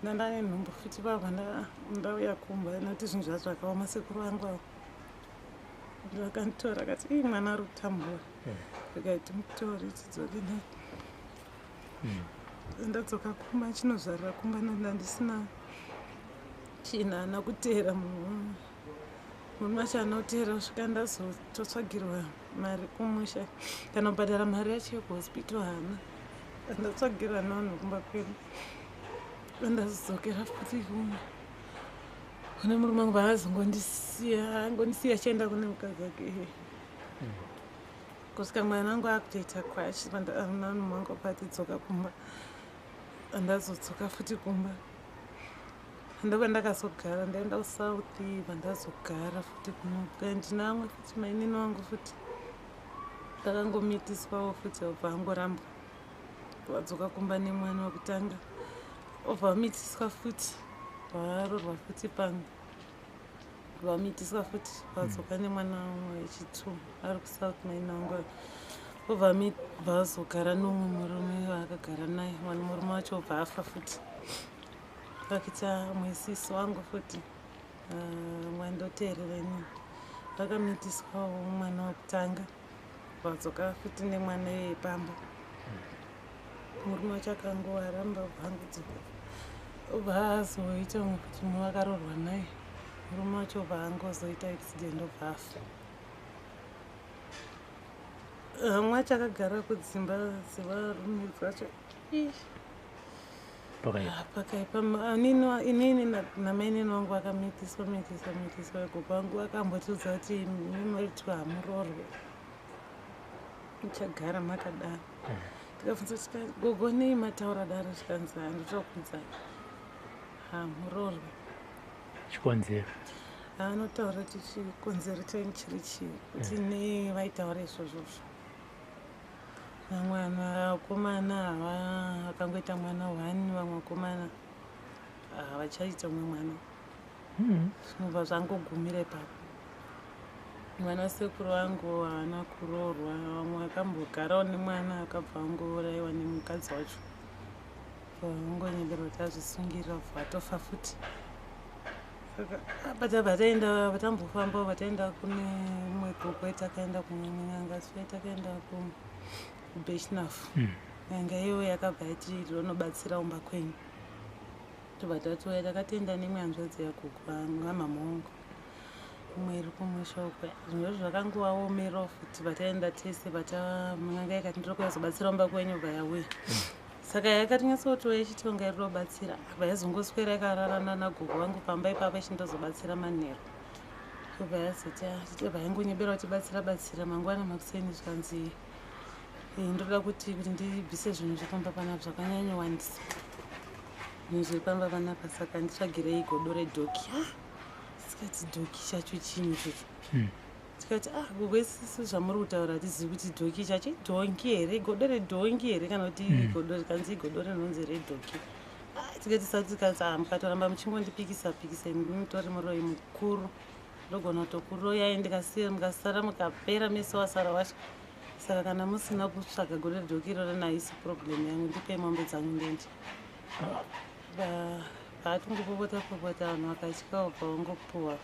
ndandane nhumbu futi baba, ndauya kumba nekuti zvinhu zvacho zvakaoma. Sekuru vangu avo vakanditora, akati ii mwana ari kutambura, rikaiti mutore tidzoke naye. Ndadzoka kumba, chinozvarira kumba, ndandisina chinhu, haana kuteera munhu, murume wacho haana kuteera kusvika ndazototsvagirwa mari kumusha, kana kubhadhara mari yacho yekuhospital haana. Ndatsvagirwa nevanhu kumba kwedu, ndazodzokera futi kumwe kune murume wangu. Vaazongondisiya, angondisiya achienda kune mukadzi wake, kusvika mwana wangu akutoita kwachi. Murume wangu patidzoka kumba, ndazodzoka futi kumba, ndobva ndakazogara, ndaenda kuSouth, vandazogara futi kuno. Ndina amwe futi mainini wangu futi, ndakangomitiswawo futi, obva angorambwa, vadzoka kumba nemwana wekutanga, obva vamitiswa futi, varorwa futi pano, vamitiswa futi, vadzoka nemwana wamwe wechi2 ari kuSouth. Maini wangu Obva azogara nomumwe murume waakagara naye, mwana murume wacho obva afa futi. Vakuita mwesisi wangu futi, mwandoteerera inini, vakamitiswawo mwana wekutanga, vadzoka futi nemwana iyeye pamba. Murume wacho akangovaramba, obva angodzoka, obva azoita umwe futi mumwe akaroorwa naye. Murume wacho obva angozoita accident, obva afa. Vamwe acho akagara kudzimba dzevarume dzacho. Pakaipa. Pakaipa. Inini namainini wangu vakamitiswa, mitiswa, mitiswa. Gogo vangu vakambotiudza kuti mimoritiwa hamuroorwe, muchagara makadaro. Tikabvunza kuti, "Gogo, nei mataura daro?" Zvikanzi, "Handitokuudzai, hamuroorwe." Chikonzero? Anotaura kuti chikonzero chenyu chiri chii, kuti nei vaitaura izvozvozvo. Vamwe vakomana hava akangoita mwana one, vamwe vakomana havachaita umwe mwana. Zvinobva zvangogumira ipapo. Mwana sekuru vangu haana kuroorwa. Vamwe akambogarawo nemwana, akabva angourayiwa nemukadzi wacho, vangonyebera kuti azvisungirira, bva atofa futi. Saka patabva taenda, vatambofamba, vataenda kune umwe gogo, takaenda kumwe n'anga, takaenda kuBeshnaf. N'anga iyoyo yakabva yati, "Rinobatsira umba kwenyu." Tobva tatouya, takatenda nemwe hanzvadzi yagogo vamama wangu, umwe iri kumusha uko. Zvinhu izvo zvakangovaomerawo futi. Vataenda tese, vata n'anga ikati, "Ndiri kuyazobatsira umba kwenyu." Bva yauya, saka yakatinyatsotiwa ichitonga iri robatsira. Bva yazongoswera yakararana nagogo vangu pamba ipapo, ichindozobatsira manheru. Obva yazoti, bva yangonyebera kuti batsira, batsira. Mangwana makuseni zvikanzi, "Ndoda kuti ndibvise zvinhu zvepamba panapa, zvakanyanyowandisa zvinhu zviri pamba panapa, saka nditsvagirei godo redhoki." Ah, tikati, "Dhoki chacho chinyi ichocho?" Tikati, "Ah, gogo, isisu zvamuri kutaura hatizivi kuti dhoki chacho idhongi here, godo redhongi here, kana kuti godo." Rikanzi, "Igodo rinonzi redhoki." Ah, tikati sa tikanzi, "Ah, mukatoramba muchingondipikisa pikisa, mutori muroyi mukuru, ndogona kutokuroyai ndikasiya mukasara mukapera mese wasara wacho. Saka kana musina kutsvaga godo redhoki iroro, naisi problem yangu, ndipei mombe dzangu ndiende." Vaatongopopota popota, vanhu vakatya, ubva vangopuwa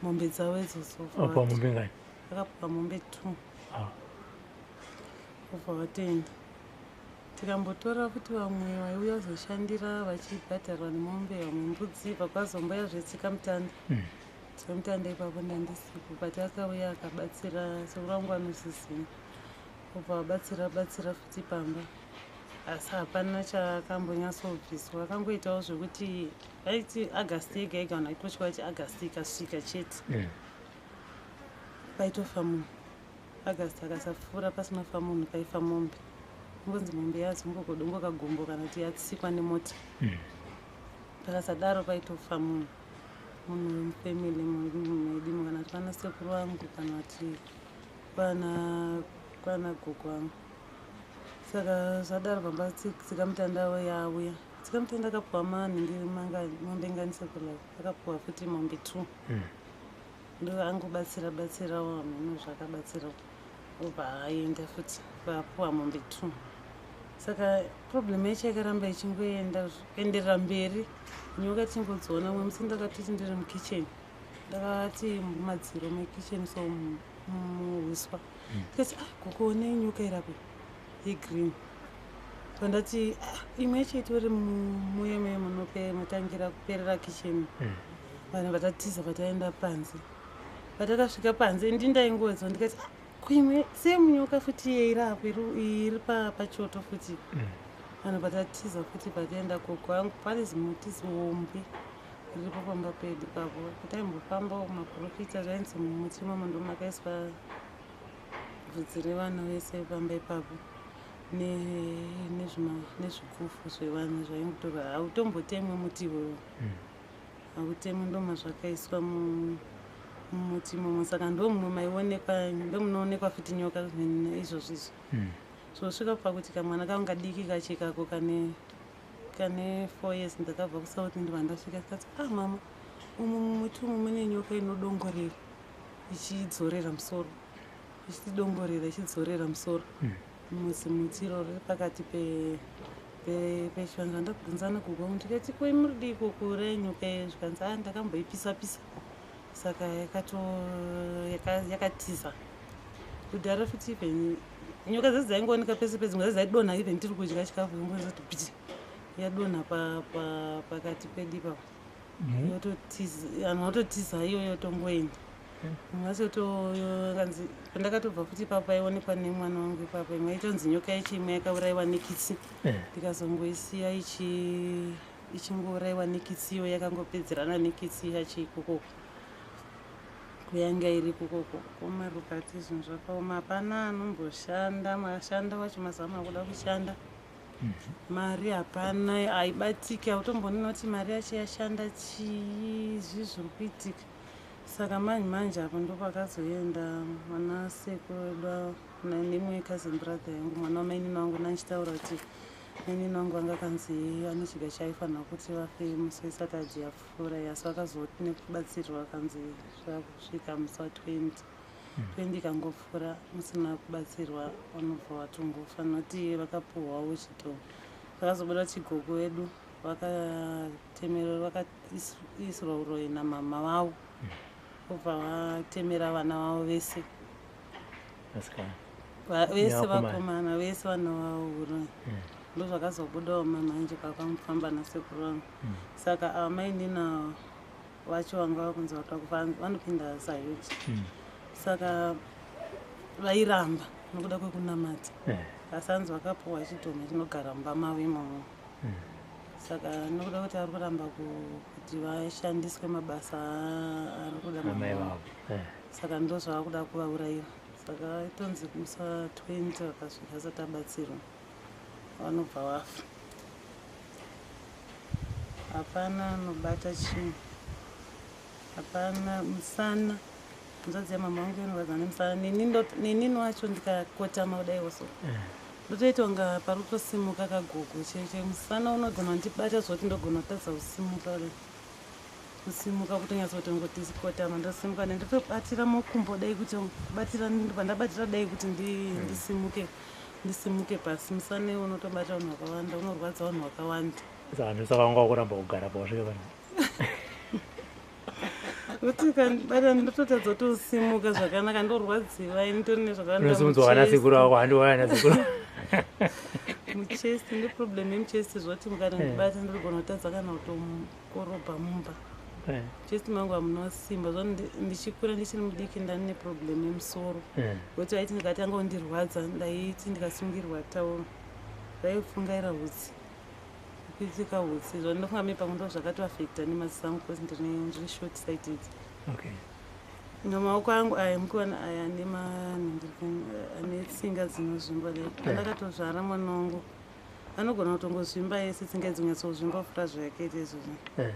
mombe dzavo idzodzo. Wapuwa mombe ngani? Vakapuwa mombe two. Ubva watoenda. Tikambotora futi vamwe vaiuya kuzoshandira vachibhadharwa nemombe, vamwe mbudzi. Pakwazomboya zvetsika mutanda. Tsika mutanda ipapo ndandisipo, but akauya akabatsira, sekuru vangu anozviziva. Ubva wabatsira batsira futi pamba, asi hapana chakambonyatsobviswa. Akangoitawo zvekuti vaiti August yega yega, vanhu vaitotya kuti August ikasvika chete paitofa munhu. August akasapfuura pasina fa munhu, paifa mombe. Ngonzi mombe yazongokodongoka kagumbo kana kuti yatsikwa nemota. Pakasadaro paitofa munhu, munhu wemufamily medimo, kana kuti vana sekuru vangu, kana kuti kwana gogo vangu. Saka zvadaro pamba, tsikamutanda yauya. Tsikamutanda akapuwa manhingi mombe ngani? Sekuru akapuwa futi mombe two. Ndo angobatsira batsirawo hameno zvakabatsira, obva aenda futi, vapuwa mombe two. Saka problem yacho yakaramba ichingoenda kuenderera mberi, nyoka tichingodziona. Mumwe musi ndakatoti ndiri mukicheni, ndakati mumadziro mekicheni, so muuswa, tikati, "Ah, gogo, onei nyoka irapo yegreen." Pandati, "Ah, imwe yacho itori muye muye munotangira kuperera kicheni." Vanhu vatatiza, vataenda panze. Patakasvika panze, ndindaingodzwa, ndikati, "Ah, kuimwe semunyoka futi yeirapo iri pachoto futi." Vanhu vatatiza futi, vataenda gogo angu. Pane zimuti zihombe riripo pamba pedu ipapo, pataimbofambawo maprofita, zvainzi mumuti imomo ndo makaiswa bvudzi revana vese pamba ipapo nezvikufu zvevanhu zvaingotorwa. Hautombotemwe muti iwowo, hautemwe, ndoma zvakaiswa mumuti imomo. Saka ndo mumwe maionekwa, ndo munoonekwa futi nyoka izvozvo izvo. Zvosvika pakuti kamwana kangu kadiki kachekako kane 4 years, ndakabva kuSouth, ndibva ndasvika, tikati, "Ah, mama, umu mumuti umu mune nyoka inodongorera ichidzorera musoro." Ichitidongorera ichidzorera musoro. Muzimuti iro riri pakati pechivanze. Ndabvunza nagogo wangu ndikati, ko muri diko kuuraya nyoka iyo? Zvikanzi, a, ndakamboipisa pisa, saka yakatiza. Kudhara futi, even nyoka dzese dzaingooneka pese pese, dzimwe dzaidonha even tiri kudya chikafu, ingonzoti piti, yadonha pakati pedu ipapo. Yototiza, vanhu vatotiza, iyo yotongoenda. Mwasotokanzi pandakatobva futi ipapo paionekwa nemwana wangu ipapo, imwe itonzi nyoka yacho, imwe yakaurayiwa nekitsi. Ndikazongoisiya ichingourayiwa nekitsi iyo, yakangopedzerana nekitsi yacho ikokoko kuyanga iri ikokoko komarukati. Zvinhu zvakaoma, hapana anomboshanda. Mashanda wacho mazuva ano akuda kushanda, mari hapana, haibatiki. Hautombonina kuti mari yacho yashanda chii, zvii zviri kuitika. Saka manje manje apo ndopakazoenda mwana sekuru edu nemwe cousin brother yangu, mwana wamainini wangu, nandichitaura kuti mainini wangu anga kanzi ane chiga chaifanira kuti vafe musi weSaturday yapfuura, asi vakazoti nekubatsirwa vakanzi zvakusvika musi wa20. 20 ikangopfuura musina kubatsirwa, vanobva vatongofa, nokuti vakapuhwawo chito. Vakazobuda kuti gogo vedu vakatemerwa, vakaisirwa uroyi namama vavo, obva vatemera vana vavo vese. Vasikana? Vese. Nevakomana. Vakomana vese, vana vavo uroyi. Ndozvakazobudawo mamanje pakamufamba nasekuru vangu. Saka ava mainina vacho vanga vakunzi vatoda kufa, vanopinda ZAOGA. Saka vairamba nokuda kwekunamata. Asi hanzi vakapuwa chidhoma chinogara mumba mavo imomo. Saka nokuda kuti ari kuramba kuti vashandiswe mabasa ari kuda amai mama vavo. Saka ndo zvava kuda kuvaurayira. Saka itonzi musi wa20 vakasvika asati abatsirwa, vanobva vafa. Hapana anobata chinhu, hapana. Musana, hanzvadzi yamama vangu inorwadza nemusana. Nenini wacho ndikakotama kudaiwo so, ndotoita kunga pari kutosimuka kagogo cheche. Musana unogona kundibata zvoti ndogona kutadza kusimuka kudai, kusimuka kutonyatsotongoti kotama ndosimuka, nendotobatira makumbo dai, kuti kubatira pandabatira dai kuti ndisimuke pasi. Musana unotobata vanhu vakawanda, unorwadza vanhu vakawanda. Saka ndosaka wanga wakuramba kugara pawasvika pano. Kuti kandibata ndototadza kutosimuka zvakanaka, ndorwadziwa, ini nditori nezvakawanda. Unosimudzwa vana sekuru vako, handiwaya nasekuru. Muchest, neproblem yemuchest, zvoti mukatondibata ndinogona kutadza kana kutokorobha mumba. Chest mangu hamuna simba. Zvo ndichikura ndichiri mudiki ndani neproblem yemusoro, wekuti vaiti ndikatanga kundirwadza, ndaiti ndikasungirwa tauro raifungaira hutsi, kuitika hutsi. Zvo ndinofunga me pamwe ndo zvakatoafecta nemaziso angu, because ndiri short sighted. Namaoko angu aya mukuona aya ane ane tsinga dzinozvimba. Dai pandakatozvara mwana wangu anogona kutongozvimba ese tsinga idzi, kunyatsozvimba kupfuura zvayakaita izvozvo.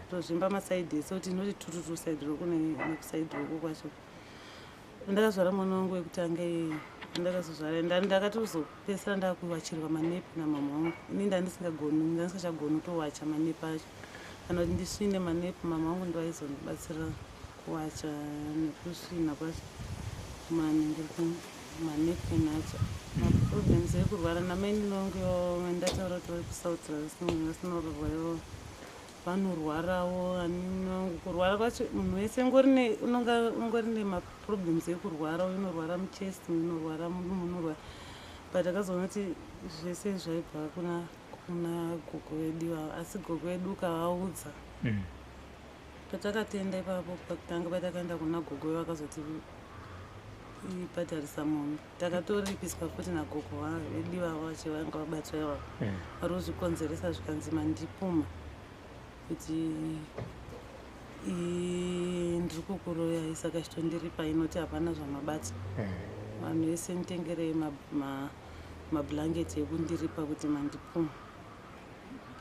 Tozvimba masaidhi ese, kuti inoti tututu side roko nekusaidhi roko kwacho. Ndakazvara mwana wangu wekutanga iye, ndakazozvara, ndakatozopedzisira ndakuwachirwa manepi namama wangu. Ini ndandisingagoni, ndandisingachagoni kutowacha manepi acho kana kuti ndisvine manepi. Mama wangu ndo aizondibatsira kuwacha nekusvina kwacho manapkin acho. Maproblems ekurwara namainini vangu ivo ndataura kuti vari kuSouth, vasina kurwa ivo vanorwarawo. Anini vangu kurwara kwacho, munhu wese unonga ungori nemaproblems ekurwara. Uyu unorwara muchest, uyu unorwara mudumbu, unorwara, but akazoona kuti zvese zvaibva kuna gogo vedu ivavo. Asi gogo vedu ukavaudza, patakatenda ipapo pakutanga patakaenda kuna gogo, vakazoti ibhadharisa mombe. Takatoripiswa futi nagogo vedu ivavo vacho vanga vabatwa ivavo vari kuzvikonzeresa. Zvikanzi mandipuma kuti ndiri kukuroyai, saka chitondiripa, inoti hapana zvamabata. Vanhu vese nitengerei mablanketi ekundiripa kuti mandipuma.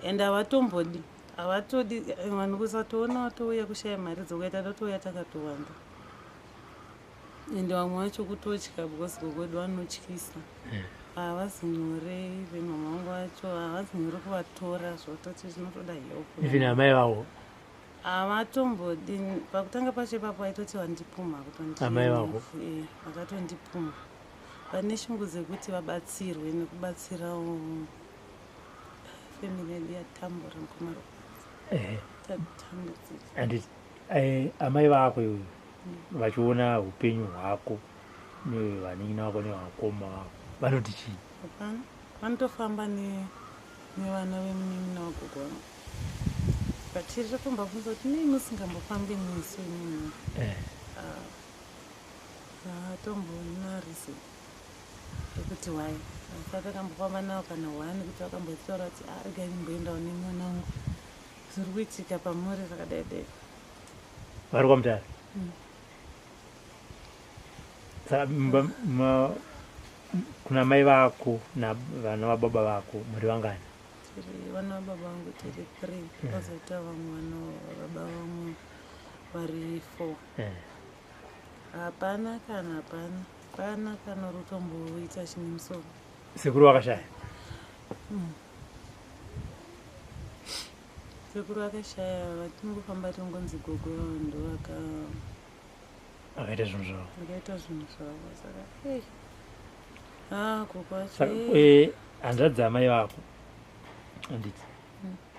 And havatombodi, havatodi vanhu kusatoona watouya kushaya mari dzokuita, tatouya takatowanda. Ende vamwe vacho kutotya because gogo vedu vanotyisa, havasi nyore. Even mama vangu vacho havasi nyore kuvatora, zvototi zvinotoda help. Even amai vavo? Havatombodi. Pakutanga pacho ipapo aitoti vandipuma. Amai vako? Vakatondipuma. Vane shungu dzekuti vabatsirwe nekubatsirawo family yedu yatambura mukoma tatambudzika. Handiti amai vako iwe vachiona upenyu hwako nevanin'ina vako nevakoma vako vanoti chii? Hapana, vanotofamba nevana vemunin'ina wagogo vangu, but tiri tatombabvunza kuti nei musingambofambi nesu imimi? Hatombona reason yekuti why, asi takambofamba navo kana one kuti vakambotaura kuti, "Ah, regai ndimboendawo nemwana wangu, zviri kuitika pamuri zvakadai dai." Vari kwaMutare? Saka kuna mai vako navana vababa vako muri vangani? Tiri vana vababa vangu tiri three, kozoita vamwe vana vababa vamwe vari four. Hapana kana, hapana, hapana kana rutomboita chine musoro. Sekuru vakashaya? Sekuru vakashaya, vatingofamba tingonzi gogo ndo vaka Vakaita zvinhu zvavo. Vakaita zvinhu zvavo, saka ei, ah, gogo acho Saka hanzvadzi dzamai vako, handiti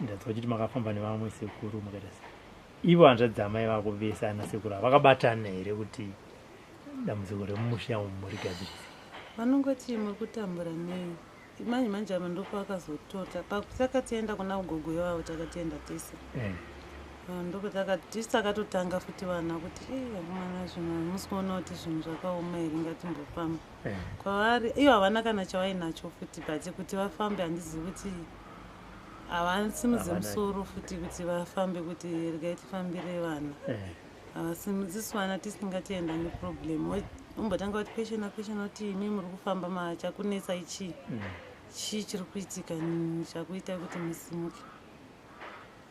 ndanzwa chiti makafamba nevamwe sekuru, makaita sei? Ivo hanzvadzi dzamai vako vese ana sekuru ava vakabatana here kuti dambudziko remumusha umu murigadzirise? Vanongoti muri kutambura nei manje manje ava, ndopavakazotota takatienda kuna gogo ivavo, takatienda tese. Ah, ndopataka tisi takatotanga futi vana kuti, "Ii, akomana, zvinhu hamusi kuona kuti zvinhu zvakaoma here? Ngatimbofamba." Kwavari ivo havana kana chavainacho futi, but kuti vafambe handizivi kuti havasimudze Havana. musoro futi kuti vafambe kuti regai tifambire vana. Havasimudzi vana tisingatienda neproblem, umbotanga kuti questiona questiona kuti imi muri kufamba machakunetsai chii? Chii chiri kuitika chakuita kuti musimuke?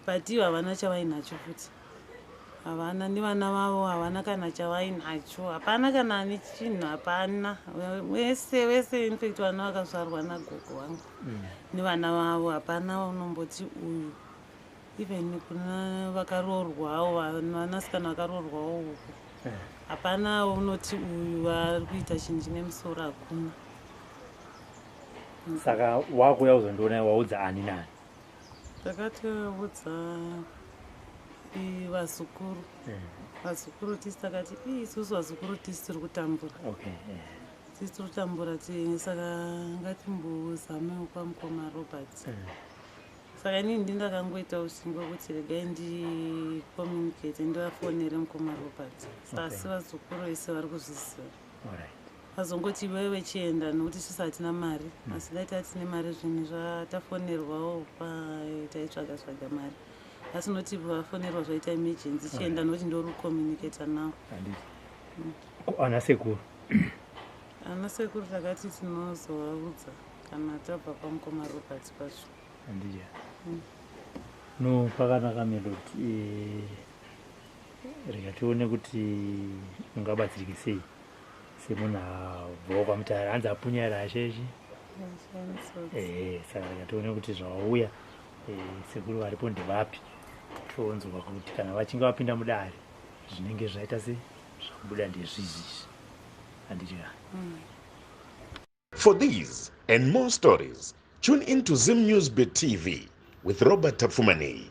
But ivo havana chavainacho futi, havana nevana vavo, havana kana chavainacho, hapana kana ane chinhu, hapana. Wese wese, infact vana vakazvarwa nagogo vangu nevana vavo, hapana unomboti uyu, even kuna vakaroorwawo, vanasikana vakaroorwawo uku, hapana unoti uyu ari kuita chinhu chine musoro, hakuna. Saka wakuuya kuzondiona waudza ani nani? Takatoudza vazukuru. Vazukuru tisi takati, "Ii, isusu vazukuru tisi tiri kutambura, tisi tiri kutambura, saka ngatimbozamewo kwamukoma Robert." Saka inini ndindakangoita ushingi wekuti regai ndicommunicate, ndivafonere mukoma Robert. Sasi vazukuru vese vari kuzviziva. Vazongoti iwewe chienda nokuti isusu hatina mari, asi dai tatine mari zvinhu zvatafonerwawo taitsvaga tsvaga mari, asi noti vafonerwa zvaita emergency, chienda nokuti ndori kucommunicata navo. Handiti Ko ana sekuru? Ana sekuru takati tinozovaudza kana tabva pamukoma Robert pacho. Handiti no, pakanaka Melody. Rega tione kuti ungabatsirike sei semunhu abvawo kwaMutare, hanzi apunya asheshi. Saka rega tione kuti zvauya, sekuru varipo ndevapi, tonzwa kuti kana vachinge vapinda mudare zvinenge zvaita sei, zvakubuda ndezvizvizvi, handiti ka? For these and more stories, tune in to Zim News Bit TV with Robert Tafumani.